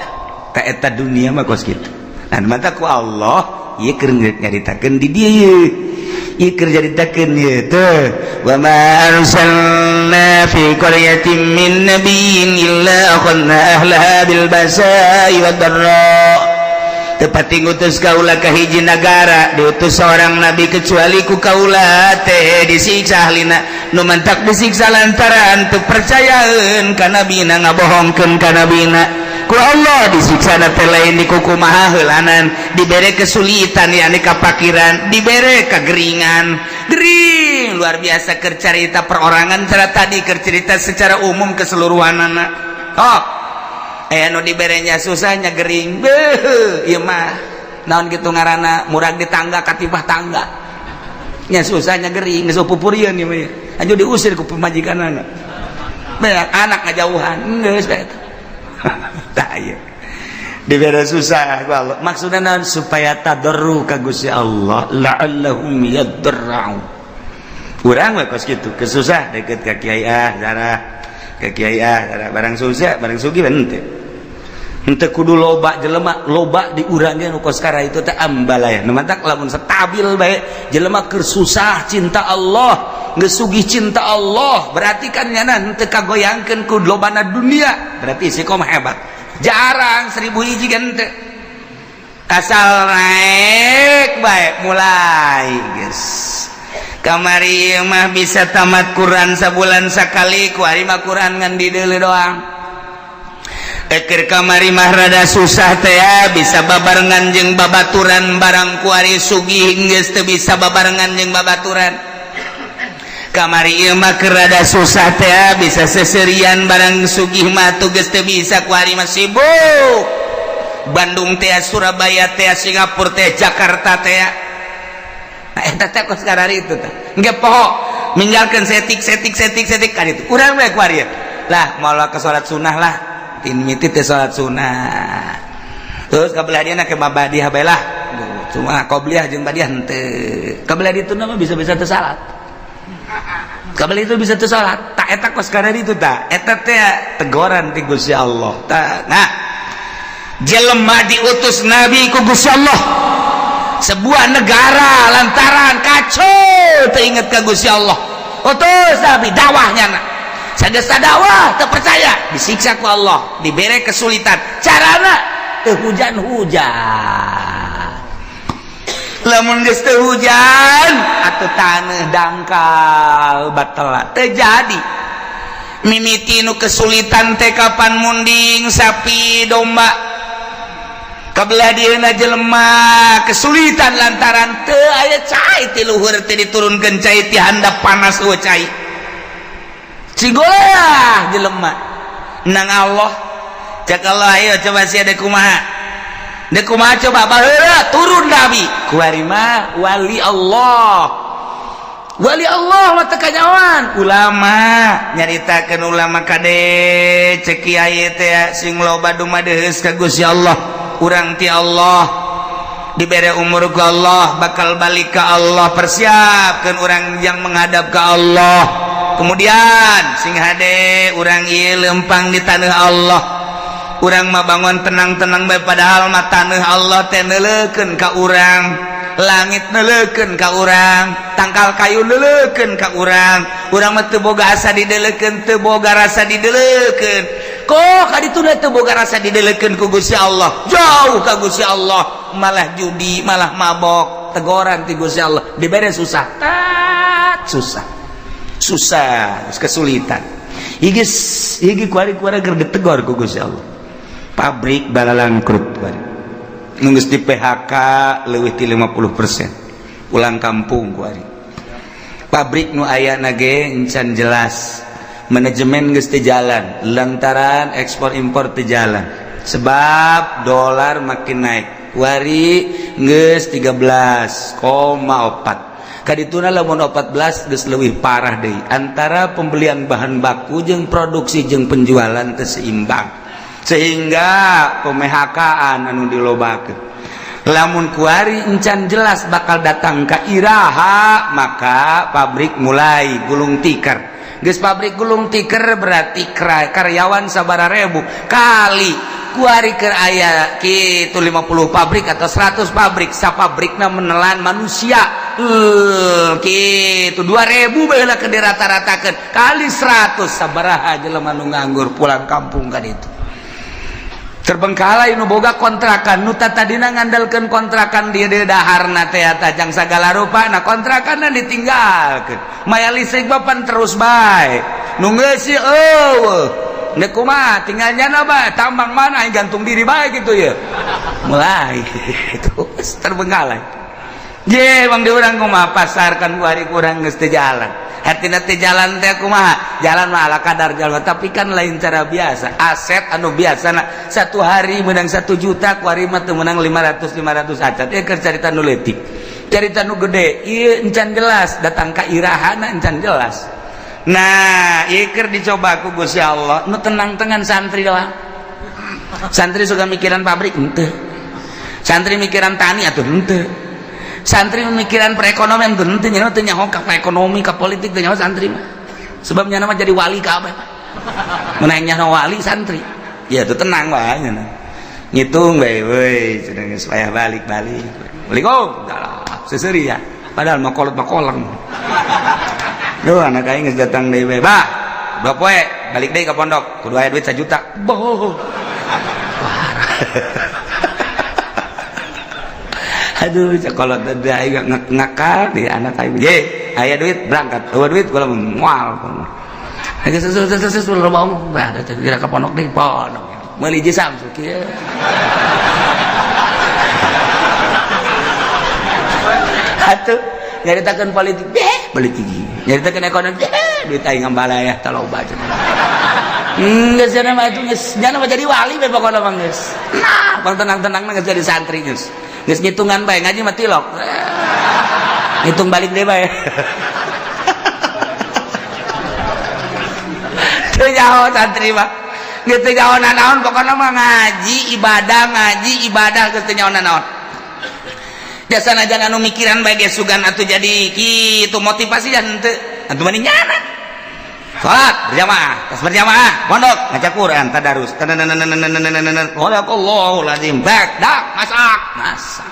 ka eta dunia mah kos kitu. Nah, mata ku Allah ieu keur nyaritakeun di dieu, ieu keur nyaritakeun ieu teh wa ma arsalna fi qaryatin min nabiyyin illa akhadna ahlaha bil basa'i wad dharra. Teu pati ngutus kaula ka hiji nagara, diutus seorang nabi, kecuali ku kaula teh disiksa ahlina. Nu mantak disiksa lantaran teu percayaeun ka nabina, ngabohongkeun ka nabina. Ku Allah disiksa teh lain dikukumaha heulanan, dibere kesulitan, yakni kapakiran, dibere kegeringan, gering luar biasa. Keur carita perorangan cara tadi, keur cerita secara umum keseluruhan anak. Oh, aya nu diberenya susahnya gering. Beuh, ieu mah naon kitu ngaranna, murag di tangga katibah tangga nya, susahnya gering, geus pupurieun ieu mah. Anjur diusir ku pamajikanana. Banyak anak ngajauhan geus bae. Tah, ieu dibere susah ku Allah maksudna naon? Supaya tadarru ka Gusti Allah, la'allahum yadarra'un. Urang we kos kitu, kesusah deket ka kiai, ah darah ke kiai, ah darah. Barang susah, barang sugih henteu, henteu kudu loba jelema, loba di urang ge nu kos kara itu teh ambalaya. Nu mantak lamun stabil bae jelema, keur susah cinta Allah, geus sugih cinta Allah, berarti kan nyana henteu kagoyangkeun ku lobana dunia, berarti istiqomah hebat. Jarang, 1000 hiji kan henteu. Asal naik bae mulai geus. Kamari mah bisa tamat Quran sabulan sakali, kuari mah Quran ngan dideuleu doang. Eker kamari mah rada susah teh ya, bisa babarengan jeung babaturan, barang kuari sugih geus teu bisa babarengan jeung babaturan. Kamari ieu mah keur rada susah teh ya, bisa seserian, barang sugih mah tuh geus teu bisa. Kuari mah sibuk Bandung teh, Surabaya teh, Singapura teh, Jakarta teh. Nah, eta teh kos karari itu teh engke poho ninggalkeun setik setik setik setik kan itu. Urang we kuari lah moal ke salat sunnah lah, tin miti teh salat sunnah. Terus kabelah dia ke badiah bae lah, cuma qobliyah jeung badiah henteu. Kabelah ditu mah bisa-bisa teu salat, kabelah itu bisa teu salat. Tak eta kos karari itu, tak eta teh tegoran ti Gusti Allah. Tak, nah, jelema diutus nabi ku Gusti Allah sebuah negara lantaran kacau, teringat ke Gusti Allah, utus nabi dakwahnya. Nak sageus dakwah teu percaya, disiksa ku Allah, dibere kesulitan, carana teu hujan-hujan. Lamun geus teu hujan atuh taneuh dangkal batal teu jadi. Mimiti nu kesulitan teh kapan munding sapi domba. Kabelah dieuna jelema kesulitan lantaran teu aya cai ti luhur, teh diturunkeun cai ti handap, panas eueuh cai. Cigolah jelema nang Allah. Cek Allah, ayo coba sia dek kumaha, dek kumaha coba. Baheula turun nabi, kuari mah wali Allah. Wali Allah mah teu kanyawan ulama nyaritakeun. Ulama kade, cek kiai teh sing loba dumadeus ka Gusti Allah. Urang ti Allah dibere umur ku Allah, bakal balik ke Allah, persiapkan orang yang menghadap ke Allah. Kemudian sing hade urang ieu lempang di tanah Allah. Urang mah bangun tenang-tenang bae, padahal mah tanah Allah teh neuleukeun ka urang, langit neuleukeun ka urang, tangkal kayu neuleukeun ka urang. Urang mah teu boga asa dideulekeun, teu boga rasa dideulekeun. Kok kaditu teu boga rasa dideulekeun ku Gusti Allah, jauh ka Gusti Allah, malah judi, malah mabok. Tegoran ti Gusti Allah, dibere susah, tat susah susah, kesulitan. Iki iki kuari-kuari keur ditegor ku Gusti Allah. Pabrik balalangkrut kuari, nu geus di PHK leuwih ti 50% pulang kampung kuari. Pabrik nu aya ge encan jelas, manajemen geus teu jalan lantaran ekspor impor teu jalan sebab dolar makin naik. Kuari geus 13,4. Kadituna lamun 14 geus leuwih parah deui, antara pembelian bahan baku jeung produksi jeung penjualan teu seimbang, sehingga pemHK-an anu dilobakeun. Lamun kuari encan jelas bakal datang ka iraha, maka pabrik mulai gulung tikar. Geus pabrik gulung tikar berarti karyawan sabara ribu kali. Kuari keur aya kitu 50 pabrik atau 100 pabrik, sapabrikna menelan manusia kitu 2000 bae lah, ke dirata-ratakeun kali 100, sabaraha jelema nu nganggur pulang kampung kan itu. Terbengkalai nu boga kontrakan, nu tadina ngandalkeun kontrakan dia di daharna teh tajang sagala rupa, nah kontrakanna ditinggalkeun. Maya listrik bapan terus bae. Nu ngeusi eueuh. Nek kumaha tinggal nyana bae, tambang mana aing gantung diri bae gitu ya. Mulai terus terbengkalai. Je bang di urang kumaha pasar kan hari kurang geus teu jalan. Hartina teh jalan teh kumaha? Jalan mah ala kadar jalan, tapi kan lain cara biasa. Aset anu biasa na, satu hari menang 1 juta, ku hari mah teu menang 500 500 acan. Ieu keur carita nu leutik. Carita nu gede, ieu encan jelas datang ka irahana encan jelas. Nah, ieu keur dicoba ku Gusti Allah, nu tenang-tenang santri doang. Santri suka mikiran pabrik henteu. Santri mikiran tani atuh henteu. Santri memikiran perekonomian tuh henteu, nya teu nyaho ka ekonomi ka politik teu nyaho santri mah. Sebab nya mah jadi wali kabeh. Mun aing nyaho wali santri. Ya tuh tenang wae nya. Ngitung bae euy cenah geus payah balik-balik. Assalamualaikum. Seseuri ya. Padahal mah kolot mah koleng. Duh anak aing geus datang deui bae. Bah, 2 poe balik deui ka pondok kudu aya duit 1 juta. Boh. Aduh, kalau tadi aing ngakal di anak aing. Ye, aya duit berangkat. Eueuh duit kula moal. Geus geus geus loba omong. Bah, kira ka pondok deui, pondok. Meuli jeung Samsu kieu. Atuh, nyaritakeun politik, deh, politik. Nyaritakeun ekonomi, deh, duit aing ngambalaya tah loba cenah. Geus cenah mah itu geus nya mah jadi wali we pokona mah geus. Nah, pang tenang-tenang geus jadi santri geus. Geus ngitungan bae ngaji mah tilok. Ngitung balik deui bae. Teu nyaho santri mah. Geus teu nyaho nanaon pokona mah ngaji ibadah geus teu nyaho nanaon. Jasana jangan anu mikiran bae ge sugan atuh jadi kitu motivasi dan henteu. Atuh mani nyana. Salat berjamaah, tas berjamaah, pondok ngaca Quran, tadarus. Sadaqallahul azim. Bak, dak, masak, masak.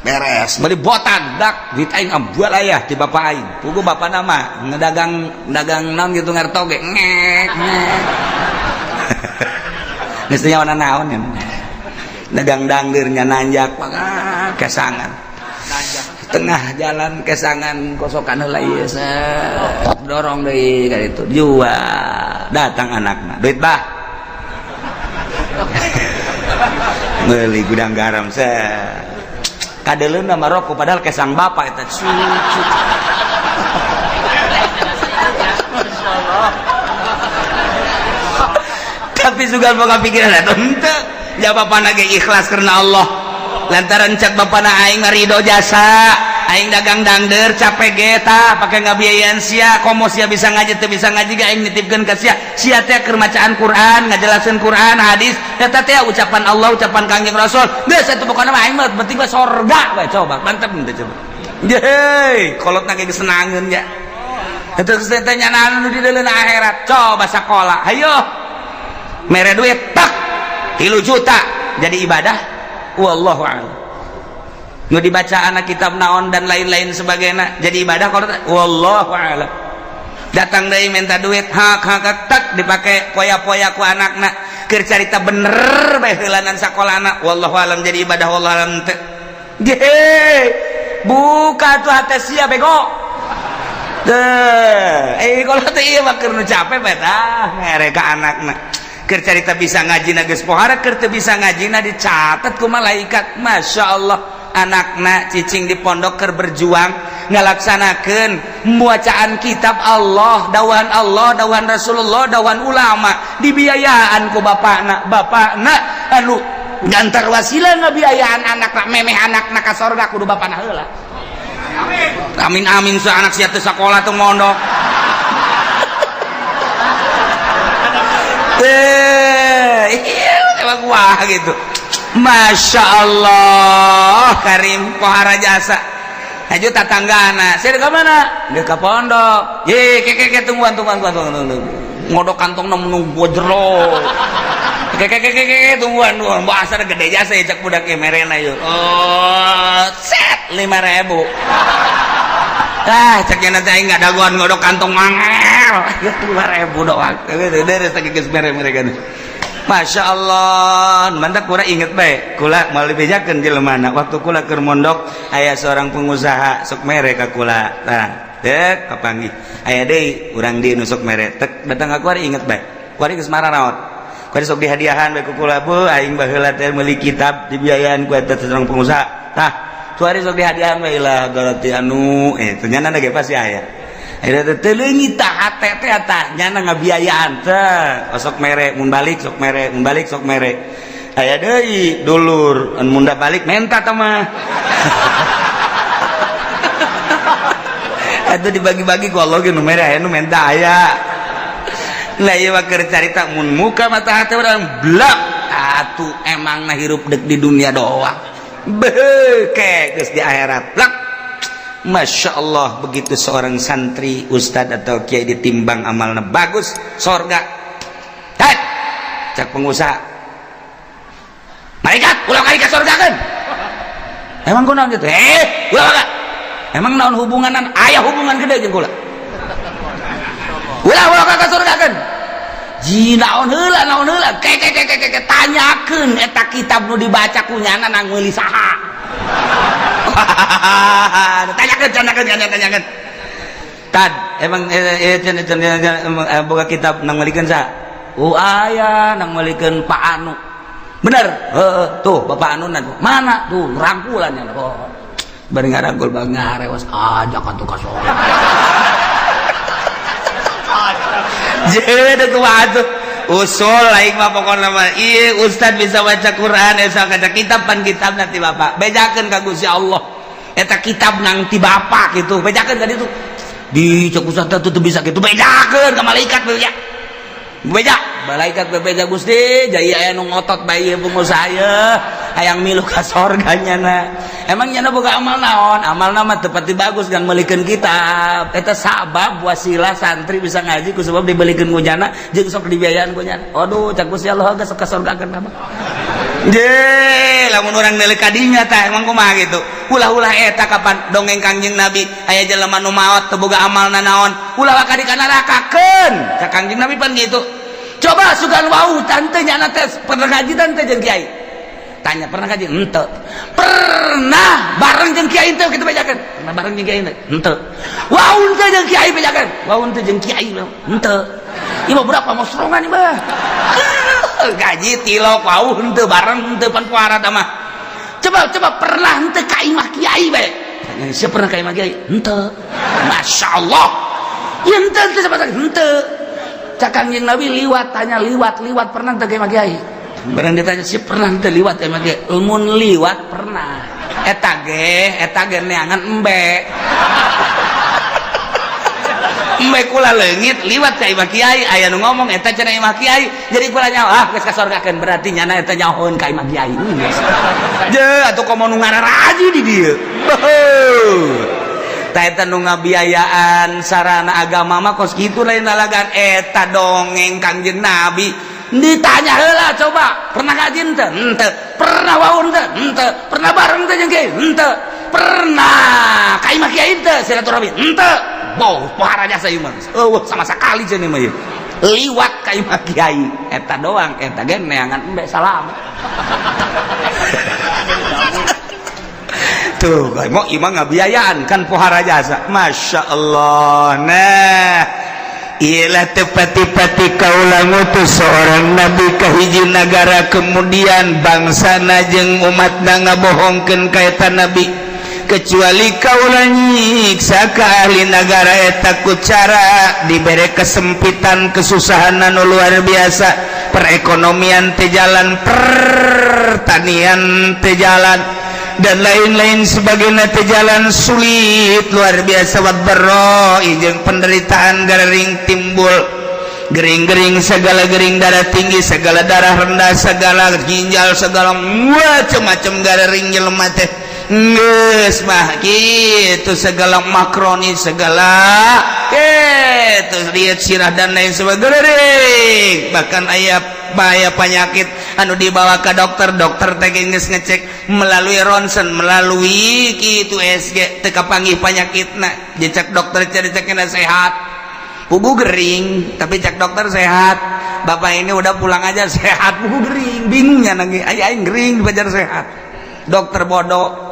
Beres, beli botan, dak, duit aing ambual ayah ti bapak aing. Pugu bapak nama ngedagang dagang naon gitu ngarto ge ngek ngek. Geus teu nyaho naon ya. Dagang dangdeur nya nanjak kesangan. Tengah jalan kesangan kosokan heula ieu dorong deui ka ditu jual datang anakna duit bah meuli gudang garam kadeleuna mah rokok padahal kesang bapak eta cucu. Tapi sugan boga pikiran eta henteu ja bapana ge ikhlas karena Allah lantaran cek bapana aing ridho jasa aing dagang dangder capek ge tah pake ngabiayaan sia komo sia bisa ngaji teu bisa ngaji ge aing nitipkeun ka sia sia teh keur macaan Quran ngajelaskeun Quran hadis eta teh ucapan Allah ucapan Kangjeng Rasul geus atuh pokona mah aing mah penting mah sorga we coba mantep henteu coba ye kolotna ge senangeun ya eta geus teh nyanaan nu di deuleuna akhirat coba sakola hayo mere duit tak 3 juta jadi ibadah wallahu a'lam. Nu dibaca anak kitab naon dan lain-lain sebagainya jadi ibadah kalau wallahu a'lam. Datang deui minta duit hak hak tak dipake poya-poya ku anakna keur carita bener bae heulanan sakolana wallahu a'lam jadi ibadah wallahu a'lam teu. Ge buka tuh hate sia bego. Teu kalau teh ieu mah keur nu capek bae tah mere ka anakna. Keur carita bisa ngaji na geus pohara keur teu bisa ngaji na dicatat ku malaikat. Masya Allah anakna cicing di pondok keur berjuang ngalaksanakeun bacaan kitab Allah, dawahan Allah, dawahan Rasulullah, dawahan ulama, dibiayaan ku bapakna. Bapakna anu gantar wasilah ngabiayaan anakna memeh anakna ka sorga kudu bapakna heula. Amin amin sa anak sia teu sakola teu mondok. Iya, emang wah gitu. Masya Allah, Karim pohara jasa. Haju tatanggana, saya ke mana? Dia ke pondok. Ye, keke tungguan tungguan tungguan tungguan. Ngodok kantong nunggu jero. Keke keke keke tungguan tungguan. Bahasa gede jasa ya cak budak merena yuk. Oh, set 5.000. Ah, ceknya nanti aing nggak dagoan ngodok kantong mangel. 5.000 doang. Beres geus mere-mere kan. Masya Allah, mantap. Kula inget bae, kula mau dibejakeun jelema. Waktu kula keur mondok, aya seorang pengusaha sok mere ka kula. Nah, dek kapanggih, aya deui urang di nu sok mere tek datang ka kuari. Inget bae, kuari geus mararaot, kuari sok dihadiahan bae ku kula. Bu, aing baheula teh meuli kitab dibiayaan ku eta seorang pengusaha. Tah, kuari sok dihadiahan bae lah berarti anu ternyata ge pasti aya. Akhirnya teh leungit tah hate teh, tah nyana ngabiayaan teh sok mere, mun balik sok mere, mun balik sok mere. Aya deui dulur anu mun balik menta tah mah. Eta dibagi-bagi ku Allah ge, nu mere aya, nu menta aya. Nah, ieu mah keur carita mun muka mata hate urang blak atuh. Emang na hirup dek di dunia doang, beuh, geus di akhirat blak. Masya Allah, begitu seorang santri, ustad atau kiai ditimbang amalnya bagus, sorga. Hei, cak pengusaha, malaikat, ulah kali ke sorga kan. Emang kunaon gitu? Eh, ulah kak. Emang naon hubunganan? Aya hubungan gede jeung kula. Ulah ulah ka sorga kan. Ji naon heula, naon heula? Ke ke ke ke ke, tanyakeun eta kitab nu dibaca ku nyana nang meuli saha. Tanyakan, tanyakan, tanyakan, tanyakan. Tad, emang emang boga kitab nang meulikeun saha? Oh, aya nang meulikeun Pak Anu. Bener? Heeh, tuh Bapak Anu nan. Mana? Tuh rangkulan ya. Oh. Bari ngarangkul bang ngarewas ajak atuh ka sorga. Jadi kumaha tuh? Usul aing mah pokokna mah ieu ustad bisa baca Quran, bisa baca kitab, pan kitab nanti bapak bejakeun ka Gusti Allah, eta kitab nang ti bapak gitu, bejakeun ka ditu. Di cek ustad teh teu bisa gitu, bejakeun ka malaikat, beja beja malaikat, bebeja Gusti jaya aya nu ngotot bae ieu pengusaha ye hayang milu ka sorga nyana. Emang nyana boga amal naon? Amalna mah teu pati bagus kan meulikeun kitab. Eta sabab wasilah santri bisa ngaji ku sebab dibelikeun ku nyana jeung sok dibiayaan ku nyana. Aduh, cak Gusti Allah geus ka sorgakeun mah. Je, lamun urang neuleuh ka dinya tah emang kumaha gitu. Ulah-ulah eta kapan dongeng Kangjeng Nabi aya jelema nu maot teu boga amalna naon, ulah waka di ka nerakakeun. Cak Kangjeng Nabi pan gitu. Coba sugan wau tante nyana teh pernah ngaji tante jeung kiai. Tanya, pernah ngaji? Henteu. Pernah bareng jeung kiai teu kitu bejakeun? Pernah bareng jeung kiai teu? Henteu. Wau teu jeung kiai bejakeun? Wau teu jeung kiai henteu. Ieu mah budak pamosrongan ieu mah. Gaji tilok wau henteu bareng henteu pan puara mah. Coba coba, pernah henteu ka imah kiai bae? Tanya, siapa pernah ka imah kiai? Henteu. Masya Allah. Ya henteu henteu sama henteu. Cak Kangjeng Nabi liwat, tanya liwat liwat pernah teu ka imah kiai? Barang ditanya si pernah teu liwat ka imah kiai? Mun liwat pernah. Eta ge neangan embe. Embe kula leungit liwat ka imah kiai, aya nu ngomong eta cenah imah kiai. Jadi kula nyaho, ah geus kasorgakeun, berarti nyana eta nyahoeun ka imah kiai. Geus. Je atuh komo nu ngararaji di dieu. Tah, eta nu ngabiayaan sarana agama mah kos kitu, lain lalagan. Eta dongeng Kangjeng Nabi. Ditanya heula, coba, pernah ngaji henteu? Henteu. Pernah wau henteu? Henteu. Pernah bareng teu jeung kiai? Henteu. Pernah ka imah kiai henteu silaturahmi? Henteu. Boh, pohara jasa ieu mah. Eueuh sama sekali cenah mah ieu. Liwat ka imah kiai eta doang, eta ge neangan embe salam. Tuh, mau imah ngabiayaan kan pohara jasa. Masya Allah. Nah, ialah tepati-pati kaula ngutus seorang nabi ka hiji nagara, kemudian bangsana jeung umatna ngabohongkeun ka eta nabi, kecuali kaula nyiksa ka ahli nagara eta ku cara dibere kesempitan, kesusahan anu luar biasa, perekonomian teu jalan, pertanian teu jalan, dan lain-lain sebagainya teu jalan, sulit luar biasa, waddarra jeung penderitaan gering timbul, gering-gering segala gering, darah tinggi segala, darah rendah segala, ginjal segala, macam-macam gering jelema teh geus mah kitu, segala makroni segala gitu, lihat sirah dan lain sebagainya. Bahkan aya bahaya penyakit anu dibawa ke dokter, dokter teh geus ngecek melalui ronsen, melalui kitu USG, teu kapanggih penyakitna. Dicek dokter, cari cekna sehat. Puguh gering, tapi cek dokter sehat. Bapak ini udah pulang aja, sehat. Puguh gering, bingungnya lagi. Aing gering dipajar sehat. Dokter bodoh.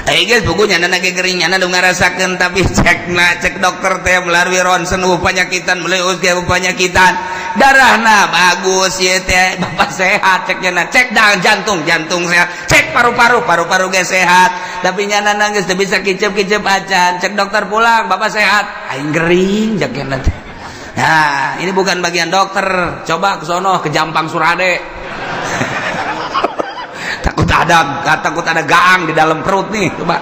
Eh guys, puguh nyana lagi gering, nyana udah ngarasakeun, tapi cek na cek dokter teh melalui ronsen penyakitan, melalui USG penyakitan, darahna bagus ya teh, bapak sehat cek nyana. Cek dah jantung, jantung sehat. Cek paru-paru, paru-paru ge sehat, tapi nyana nangis teu bisa kicep-kicep acan. Cek dokter, pulang, bapak sehat. Aing gering cek nyana teh. Nah, ini bukan bagian dokter. Coba ke sono, ke Jampang Surade, takut ada gaang di dalam perut nih, coba.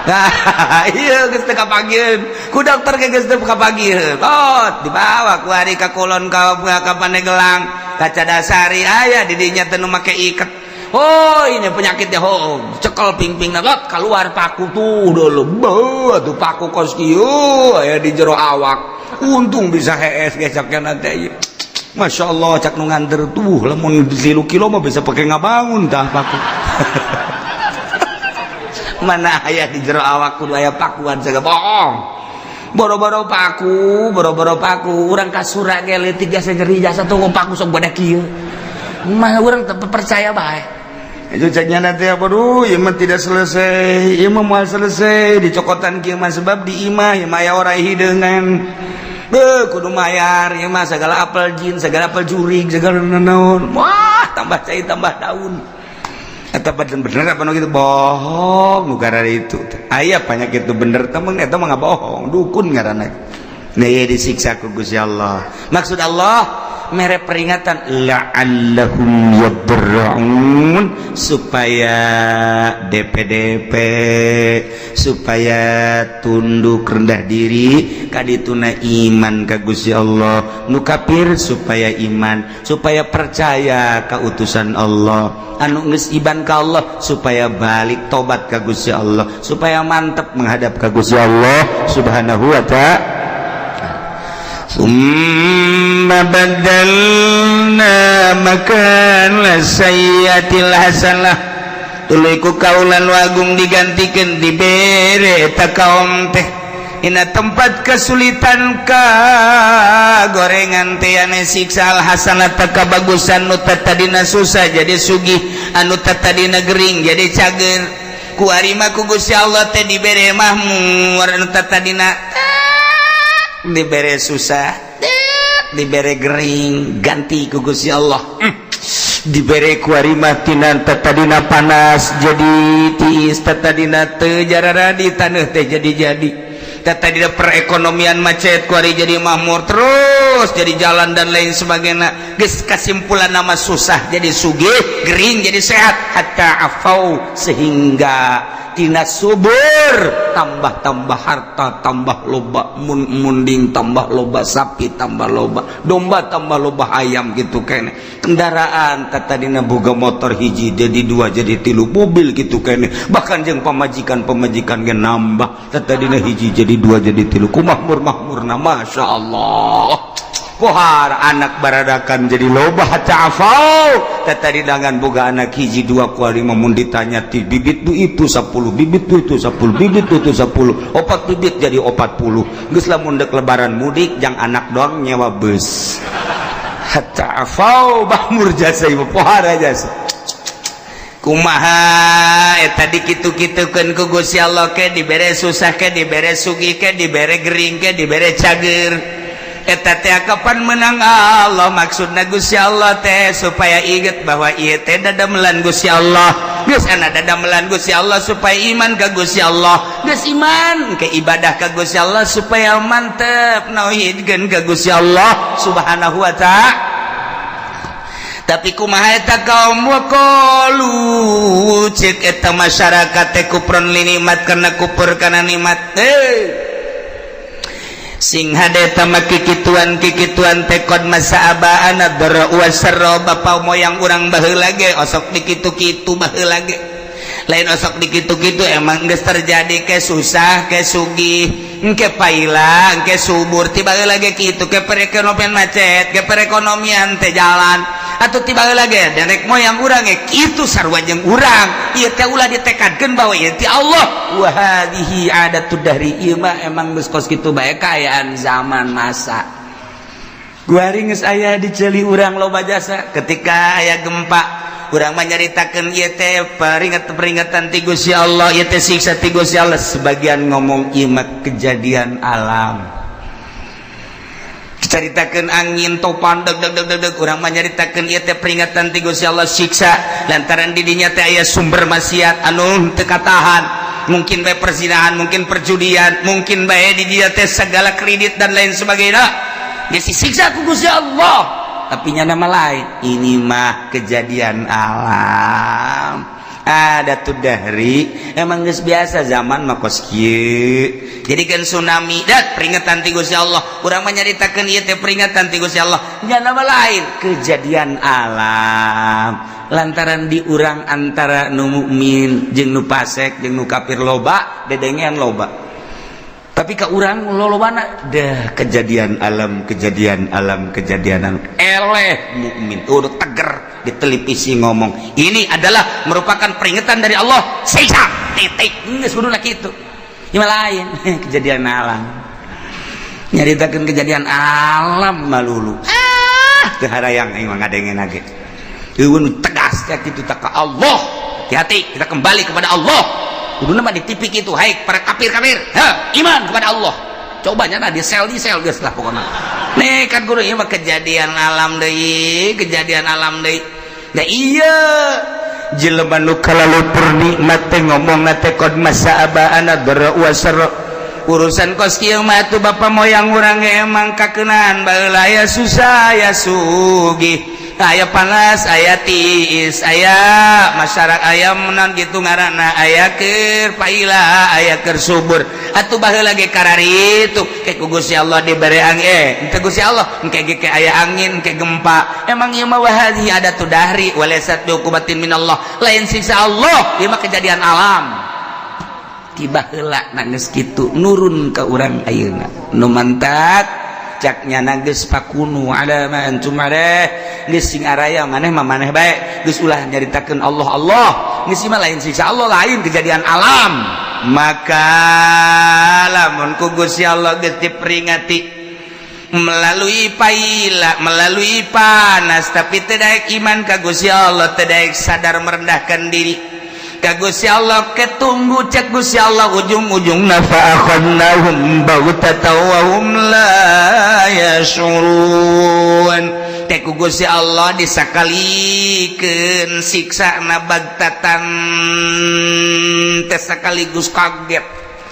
Nah, iya, geus teu kapagieun ku dokter ge, geus teu kapagieun. Oh, dibawa ku hari ka kulon, ka Pandeglang, ka Cadasari, aya di dinya teh nu make iket. Oh, ini penyakitnya. Oh, cekel pingping lot, keluar paku tuh dulu. Beuh, tuh paku kos kieu aya di jero awak. Untung bisa hees ge cak nanti. Masya Allah, cak nu nganter tuh, lamun 3 kilo mah bisa pakai ngabangun tah paku. Mana aya di jero awak kudu aya pakuan segala, bohong. Boro-boro paku, boro-boro paku, urang kasura ge leutik jasa nyeri jasa tuh paku sok badak kieu. Mah urang teu percaya bae. Itu caknya nanti apa, duh, ieu mah tidak selesai, ieu mah moal selesai dicokotan kieu mah, sebab di imah ieu mah aya orai hideungan. Beuh, kudu mayar ieu mah segala apel jin, segala apel jurig, segala naon. Wah, tambah cai tambah daun. Eta bener apa nu gitu, bohong nu itu. Aya penyakit itu bener temen, eta mah bohong, dukun ngaranna. Nah, disiksa ku Gusti Allah. Maksud Allah mere peringatan la'allahum yadarra'un, supaya DPDP, supaya tunduk rendah diri kadituna iman ka Gusti Allah. Nu kafir supaya iman, supaya percaya ka utusan Allah. Anu geus iman ka Allah supaya balik tobat ka Gusti Allah, supaya mantep menghadap ka Gusti Allah Subhanahu wa Ta'ala. ثم بدلنا مكان السيئة الحسنة, tuluy ku kaula nu agung digantikan, dibere eta kaum teh dina tempat kesulitan ka gorengan teh ane siksa, al hasanata kabagusan. Nu tadina susah jadi sugih, anu tadina gering jadi cager. Ku arima ku Gusti Allah teh dibere mahmur. Anu tadina dibere susah, dibere gering, ganti ku Gusti Allah. Dibere ku arima tina tadina panas jadi tiis, tadina teu jarara di taneuh teh jadi tadina perekonomian macet, kuari jadi makmur terus, jadi jalan dan lain sebagainya. Geus kasimpulan nama susah jadi sugih, gering jadi sehat. Hatta afau, sehingga tina subur tambah-tambah, harta tambah loba, mun munding tambah loba, sapi tambah loba, domba tambah loba, ayam gitu kene. Kendaraan tadina boga motor hiji jadi dua, jadi tilu, mobil gitu kene. Bahkan jeung pamajikan, pamajikan ge nambah, tadina hiji jadi dua, jadi tilu. Ku makmur makmurna, Masya Allah. Pohar anak baradakan jadi loba. Hatta afau, tadi dengan boga anak hiji dua, kuali mun ditanya ti bibit du itu 10 bibit, du itu 10 bibit, du itu 10, opat bibit jadi 40. Geus lamun dek lebaran mudik jang anak doang nyewa bus. Hatta afau, makmur jasa ibu, pohara jasa. Kumaha eta dikitu-kitukeun ku Gusti Allah, ke dibere susah, ke dibere sugih, ke dibere gering, ke dibere cager, eta teh kapan menang Allah? Maksudna Gusti Allah teh supaya inget bahwa ieu teh dadamelan Gusti Allah. Geus ana dadamelan Gusti Allah supaya iman ka Gusti Allah. Geus iman ke ibadah ka Gusti Allah, supaya mantep nauhidkeun ka Gusti Allah Subhanahu wa Ta'ala. Tapi kumaha eta kaum? Waqalu, cek eta masyarakat teh, kufron li nikmat, karena kufur kana nikmat. Eh, sing hade tama kikituan kikituan teh qad massa abaana dharra wasarra, bapa moyang urang baheula ge osok dikitu-kitu baheula ge. Lain osok dikitu-kitu, emang geus terjadi, ke susah ke sugih, engke paila engke subur, tiba lagi kitu. Ke perekonomian macet, ke perekonomian teh jalan. Atau tiba lagi nenek moyang urang ge kitu, sarua jeung urang. Ieu teh ulah ditekadkeun bahwa ieu ti Allah. Wa hadhihi adatud dahri, ieu mah emang geus kos kitu bae kaayaan zaman masa. Kuari geus aya di ceuli urang loba jasa. Ketika aya gempa, urang mah nyaritakeun ieu teh peringatan-peringatan ti Gusti Allah, ieu teh siksa ti Gusti Allah. Sebagian ngomong ieu mah kejadian alam. Caritakeun angin topan deg deg deg deg deg, urang mah nyaritakeun ieu teh peringatan ti Gusti Allah, siksa lantaran di dinya teh aya sumber maksiat anu teu katahan, mungkin bae perzinahan, mungkin perjudian, mungkin bae di dinya teh segala kredit dan lain sebagainya, geus disiksa ku Gusti Allah. Tapi nya nama lain, ini mah kejadian alam, ada tuh dahri, emang geus biasa zaman mah kos kieu. Jadi kan tsunami dat peringatan ti Gusti Allah, urang mah nyaritakeun ieu teh peringatan ti Gusti Allah, nya nama lain kejadian alam. Lantaran di urang antara nu mukmin jeung nu fasik jeung nu kafir loba dedengean loba, tapi ke urang lolobana dah kejadian alam, kejadian alam, kejadian alam. Eleh mukmin udah teger di televisi ngomong ini adalah merupakan peringatan dari Allah, siksa, titik. Geus kudu kitu. Ieu lain kejadian alam, nyaritakeun kejadian alam malulu ah teu harayang aing mah ngadengen ge. Eueun tegas kayak kitu tak ka Allah. Hati-hati, kita kembali kepada Allah. Kudu mah di TV kitu, hai para kafir-kafir, ha iman kepada Allah. Coba nya di sel, di sel geus lah pokokna. Nih kan guru, ieu mah kejadian alam deui, kejadian alam deui. Da iya Jelema nu kalalupur nikmat teh ngomongna teh qad massa abaana dharra wa sarra. Urusan kos kieu mah atuh bapa moyang urang ge emang kakeunaan baheula, aya susah aya sugih, aya panas aya tiis, aya masyarakat aya menan gitu ngaranna, aya keur paila aya keur subur. Atuh baheula ge kararitu ke ku Gusti Allah dibere angin, henteu Gusti Allah engke ge ke aya angin ke gempa. Emang ieu mah wahadhi adatud dahri walaysat biuqubatin minallah, lain siksa Allah, ieu mah kejadian alam tiba heula. Nangis kitu nurun ke urang ayeuna nu mantak caknya geus fakunu ala ma antum alaih, geus sing araya maneh mah maneh bae, geus ulah nyaritakeun Allah Allah, geus mah lain siksa Allah, lain kejadian alam. Maka lamun ku Gusti Allah geus diperingati melalui paila, melalui panas, tapi tidak iman ka Gusti Allah, tidak sadar merendahkan diri ka Gusti Allah, ketunggu cek Gusti Allah ujung-ujung fa akhadnahum baghtatan wa hum la yash'urun. Teh ku Gusti Allah disakalikeun siksa na bagtatan teh sekaligus kaget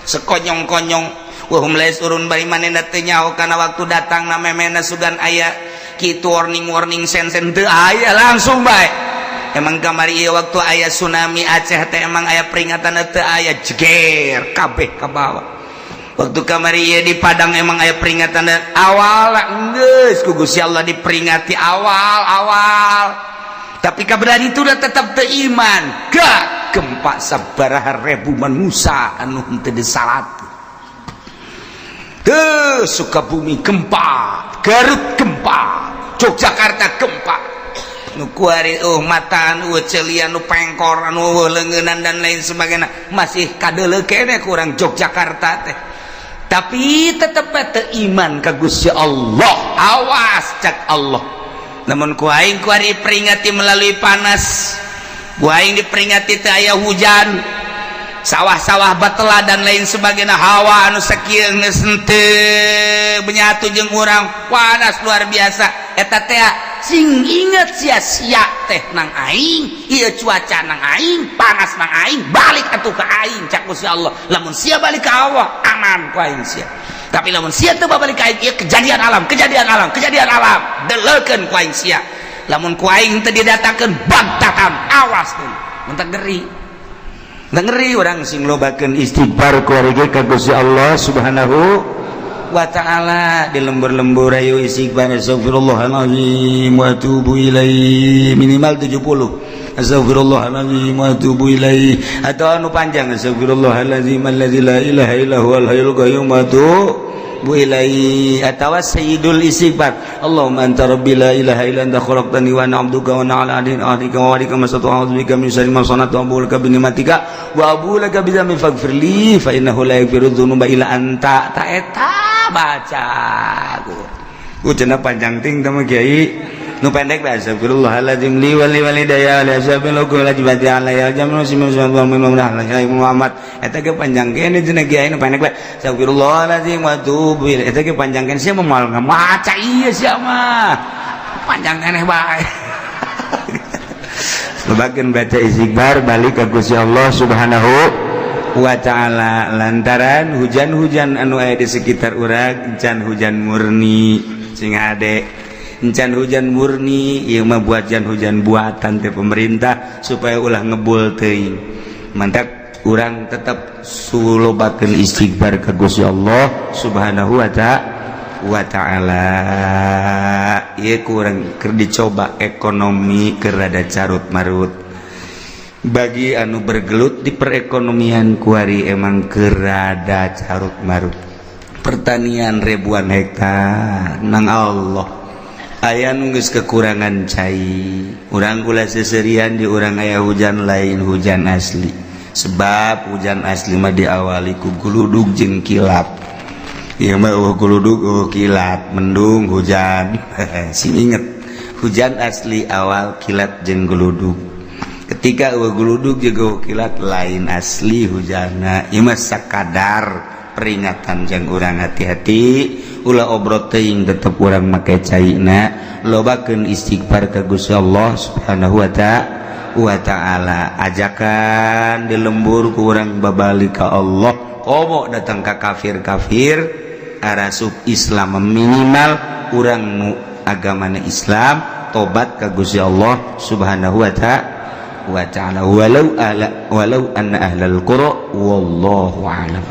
sekonyong-konyong, wahum la yash'urun, bari manehna teu nyaho kana waktu datang na memena sugan aya kitu warning-warning sen-sen teu aya, langsung bae. Emang kamari ieu waktu aya tsunami Aceh teh emang aya peringatan teu aya, jeger kabeh ka bawah. Waktu kamari ieu di Padang emang aya peringatan awal, geus ku Gusti Allah diperingati awal-awal, tapi kabar itu udah tetap teu iman. Gak gempa sabaraha ribu manusia anu henteu disalat ke Sukabumi gempa, Garut gempa, Yogyakarta gempa, nu kuari oh mataan celian nu pengkor anu leungeunnan dan lain sebagainya masih kadeuleu kene kurang Yogyakarta teh, tapi tetep teu iman ka Gusti Allah. Awas cak Allah, namun ku aing kuari peringati melalui panas, ku aing diperingati teu aya hujan, sawah-sawah batela dan lain sebagainya, hawa anu sakieu geus henteu menyatu jeung urang, panas luar biasa. Eta teh sing inget sia-sia teh nang aing, ieu cuaca nang aing, panas nang aing, balik atuh ka aing cak Gusti Allah. Lamun sia balik ka Allah, aman ku aing sia, tapi lamun sia teu balik ka aing, ieu kejadian alam, kejadian alam, kejadian alam, deleukeun ku aing sia. Lamun ku aing teu didatangkeun bagtatan, awas tuh mun ngeri ngeri. Urang sing lobakeun istighfar keluarga ka Gusti Allah Subhanahu wa taala. Di lembur-lembur ayo istighfar, astagfirullahalazim wa atubu ilaih, minimal 70 astagfirullahalazim wa atubu ilaih, atau anu panjang, astagfirullahalazim allazi la ilaha illa huwal hayyul qayyum wa atubu. Ilaihi atawa sayyidul istighfar. Allahumma anta rabbi, la ilaha illa anta, khalaqtani wa ana 'abduka wa ana 'ala ahdika wa wa'dika mastata'tu, a'udzu bika min syarri ma sana'tu, abu'u laka bi ni'matika wa abu'u laka bi dzambi, faghfir li fa innahu la yaghfiru dzunuba illa anta. Ta eta baca ku cenah panjang ting teh, Kiai. Nu pendek bae, astagfirullahaladzim li wa li walidayya li ashabil hukum lajibati alayya jamu Muhammad. Eta ge panjang kene cenah, Kiai. Nu pendek bae, astagfirullahaladzim wa atubu ilaih. Eta ge panjang kene. Sia mah moal ngamaca ieu, sia mah panjang keneh bae. Sebagian baca istighfar, balik ke Gusti Allah Subhanahu wa Ta'ala, lantaran hujan-hujan anu aya di sekitar urang encan hujan murni. Sing ade, encan hujan murni. Ieu mah buat hujan buatan teh pemerintah supaya ulah ngebul teuing. Mantap, urang tetap sulobakeun istighfar ka Gusti Allah Subhanahu wa Ta'ala. Ieu kurang keur dicoba, ekonomi keur rada carut marut. Bagi anu bergelut di perekonomian, kuari emang keur rada carut marut. Pertanian ribuan hektar nang Allah aya nu geus kekurangan cai. Urang kula seserian di urang aya hujan, lain hujan asli, sebab hujan asli mah diawali ku guludug jeung kilat. Ieu mah euweuh guludug, euweuh kilat, mendung hujan. Sing inget, hujan asli awal kilat jeung guludug. Ketika euweuh guludug jeung euweuh kilat, lain asli hujanna. Ieu mah sakadar peringatan jang urang hati-hati, ulah obrot teuing, tetep urang make caina, lobakeun istighfar ka Gusti Allah Subhanahu wa Ta'ala. Ajakan di lembur ku urang babalik ka Allah, komo datang ka kafir-kafir arasup Islam. Minimal urang nu agamana Islam tobat ka Gusti Allah Subhanahu wa Ta'ala, walau ala walau anna ahlal qura. Wallahu a'lam.